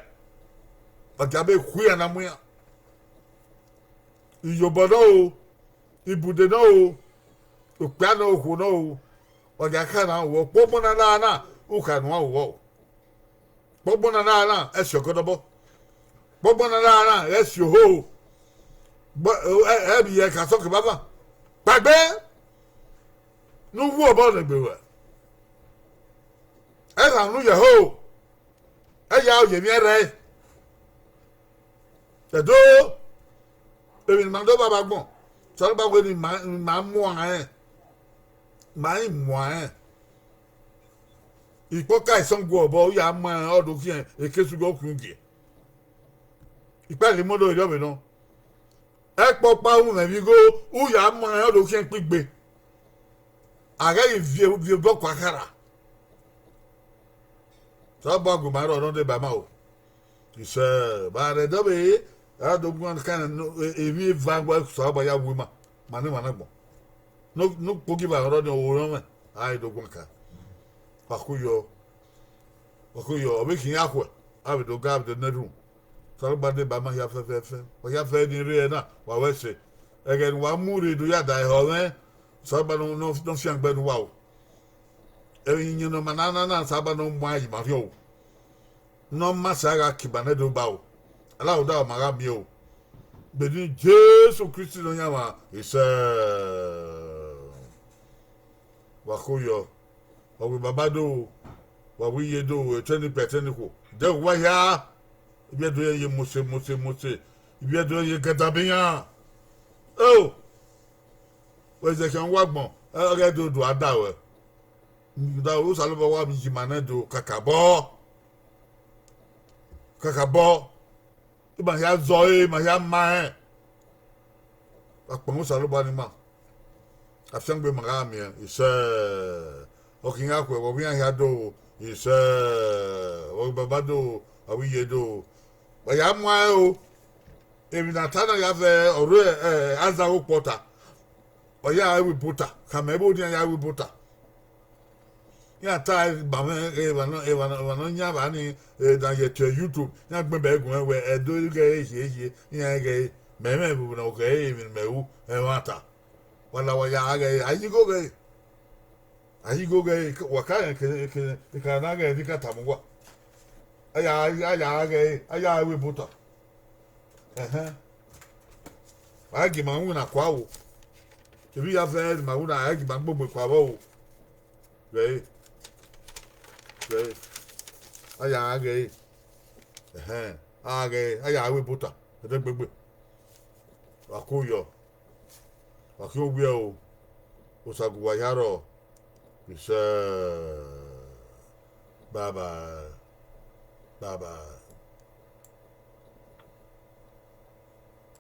wa gie a vbe khu iran na mu iran. Iyobọ nọ o, ibude nọ o, okpia nọ, okhuo nọ o, wa gie a kha na ru, okpogbo na na na, u kha ne uan ru o. Okpogbo na na na, ẹ si ọgọdọbọ. Okpogbo na na na, ẹ si oho. Ẹ, ẹ vbe iyẹn ka sọke vava. Kpaegbe ne u wu obọ ne egbe ruẹ. Ẹ gha unu ye ẹho, ẹ ya ru ye emwi ẹrrẹe. Ẹdo, emwi ne ima do vba vbe agbọn, Osanobua wẹ ne ima, ima muan rẹn, ima i muan rẹn. Ikpọka isọn guẹ obọ, u ya ma rẹn, ọ do khian ekesu ghe okhian ugie. Ikpẹlẹ imodo erriọ vbe nọ. Ẹkpọkpa ru mwẹ vbe igho, u ya ma rẹn, ọ do khian ikpigbe. A ghẹ ghi viẹ, viẹ obọ kua khara. Osanobua gu ima rrọọ ne ọ deba ima o. Isẹ, vbe a rre ẹdẹ ọvbehe, a do guan kan emwi eva gua Osanobua ya wu ima, ma ne ima na gbọn. Ne ukpogieva rrọọ ni ọ ru mwẹ, a i do guan kan. Wa khuiyọ, wa khuiyọ, ọ vbe khian ya khuẹ, a vbe do ga, a vbe do nẹ erhunmwu. Osanobua deba ima hia fẹfẹfẹ, wa hia fẹ ni rre ẹre na, wa ru ẹse. Ẹghẹ ne uwa mu rre do ya da ehọ mwẹ, Osanobua ne ọ, ne ọ, ne ọ fiangbe ne uwa o. Emwi iyẹn ne ọ ma na na na, Osanobua ne ọ muan ye ima rhiọn o. Ne ọ ma sẹ a gha ke ima nẹ do ba o. Alauda ma gha miẹn o. Vbe eni Jesu Kristi Nọyaẹnmwa, isẹ. Wa kho yọ, wa wẹ baba do, wa wẹ iye do, etẹn ni pẹ etẹn ni khuo, dẹ wa hia, ivbi Ẹdo ye mose mose mose, ivbi Ẹdo ye gadabe iran. O, wẹ zẹ khian wa agbọn, ọ ghẹ do do a da ruẹ. Da Osanobua wa miẹn iyima nẹ do kakabọ, kakabọ. Ima hia zọ ẹre, ima hia ma rẹn. Akpọnmwẹ Osanobua ni ima, afiangbe ma gha miẹn, isẹ. Ọ khian khuẹ, wa wẹ iran hia do, isẹ, wa wẹ baba do, wa wẹ iye do. Wa ya muẹn o. Emwi ne a ta na ya vbe ọrhuẹ, eh, aza okpọta. Wa ya ru ibota, khama ẹvbo ne iran ya ru ibota. Iran ta ba mwẹ, emwa nọ, emwa nọ, emwa nọ yan vba ni, eh, na ye tie YouTube, iran gbẹn bẹ gu mwẹ wẹ Ẹdo ghẹ hie hie, iran ghẹ, mẹ mwẹ vbe ne ọ ghẹ emwi ne mẹ ru, ẹmwata. Wa la wa ya ghẹ, a yi igho ghẹ. A yi igho ghẹ, wa ka rẹn ke, ke, ke na ghẹ ni ka tama uwa. A ya, a ya ghẹ, a ya ru ibota. Ẹhẹn. A gie ima winna kua o. Emwi ya vẹ ne ima winna, a gie ima gbogbe kua vbọ o. Ghẹ ẹre. Ghẹ ẹre. A ya ghẹ ẹre. Ẹhẹn. A ghẹ ẹre, a ya ru ibota. Ẹdẹgbegbe. Wa kho yọ. Wa khian owiẹ o. Osa gu uwa hia rrọọ. Isẹ. Bye bye. Bye bye.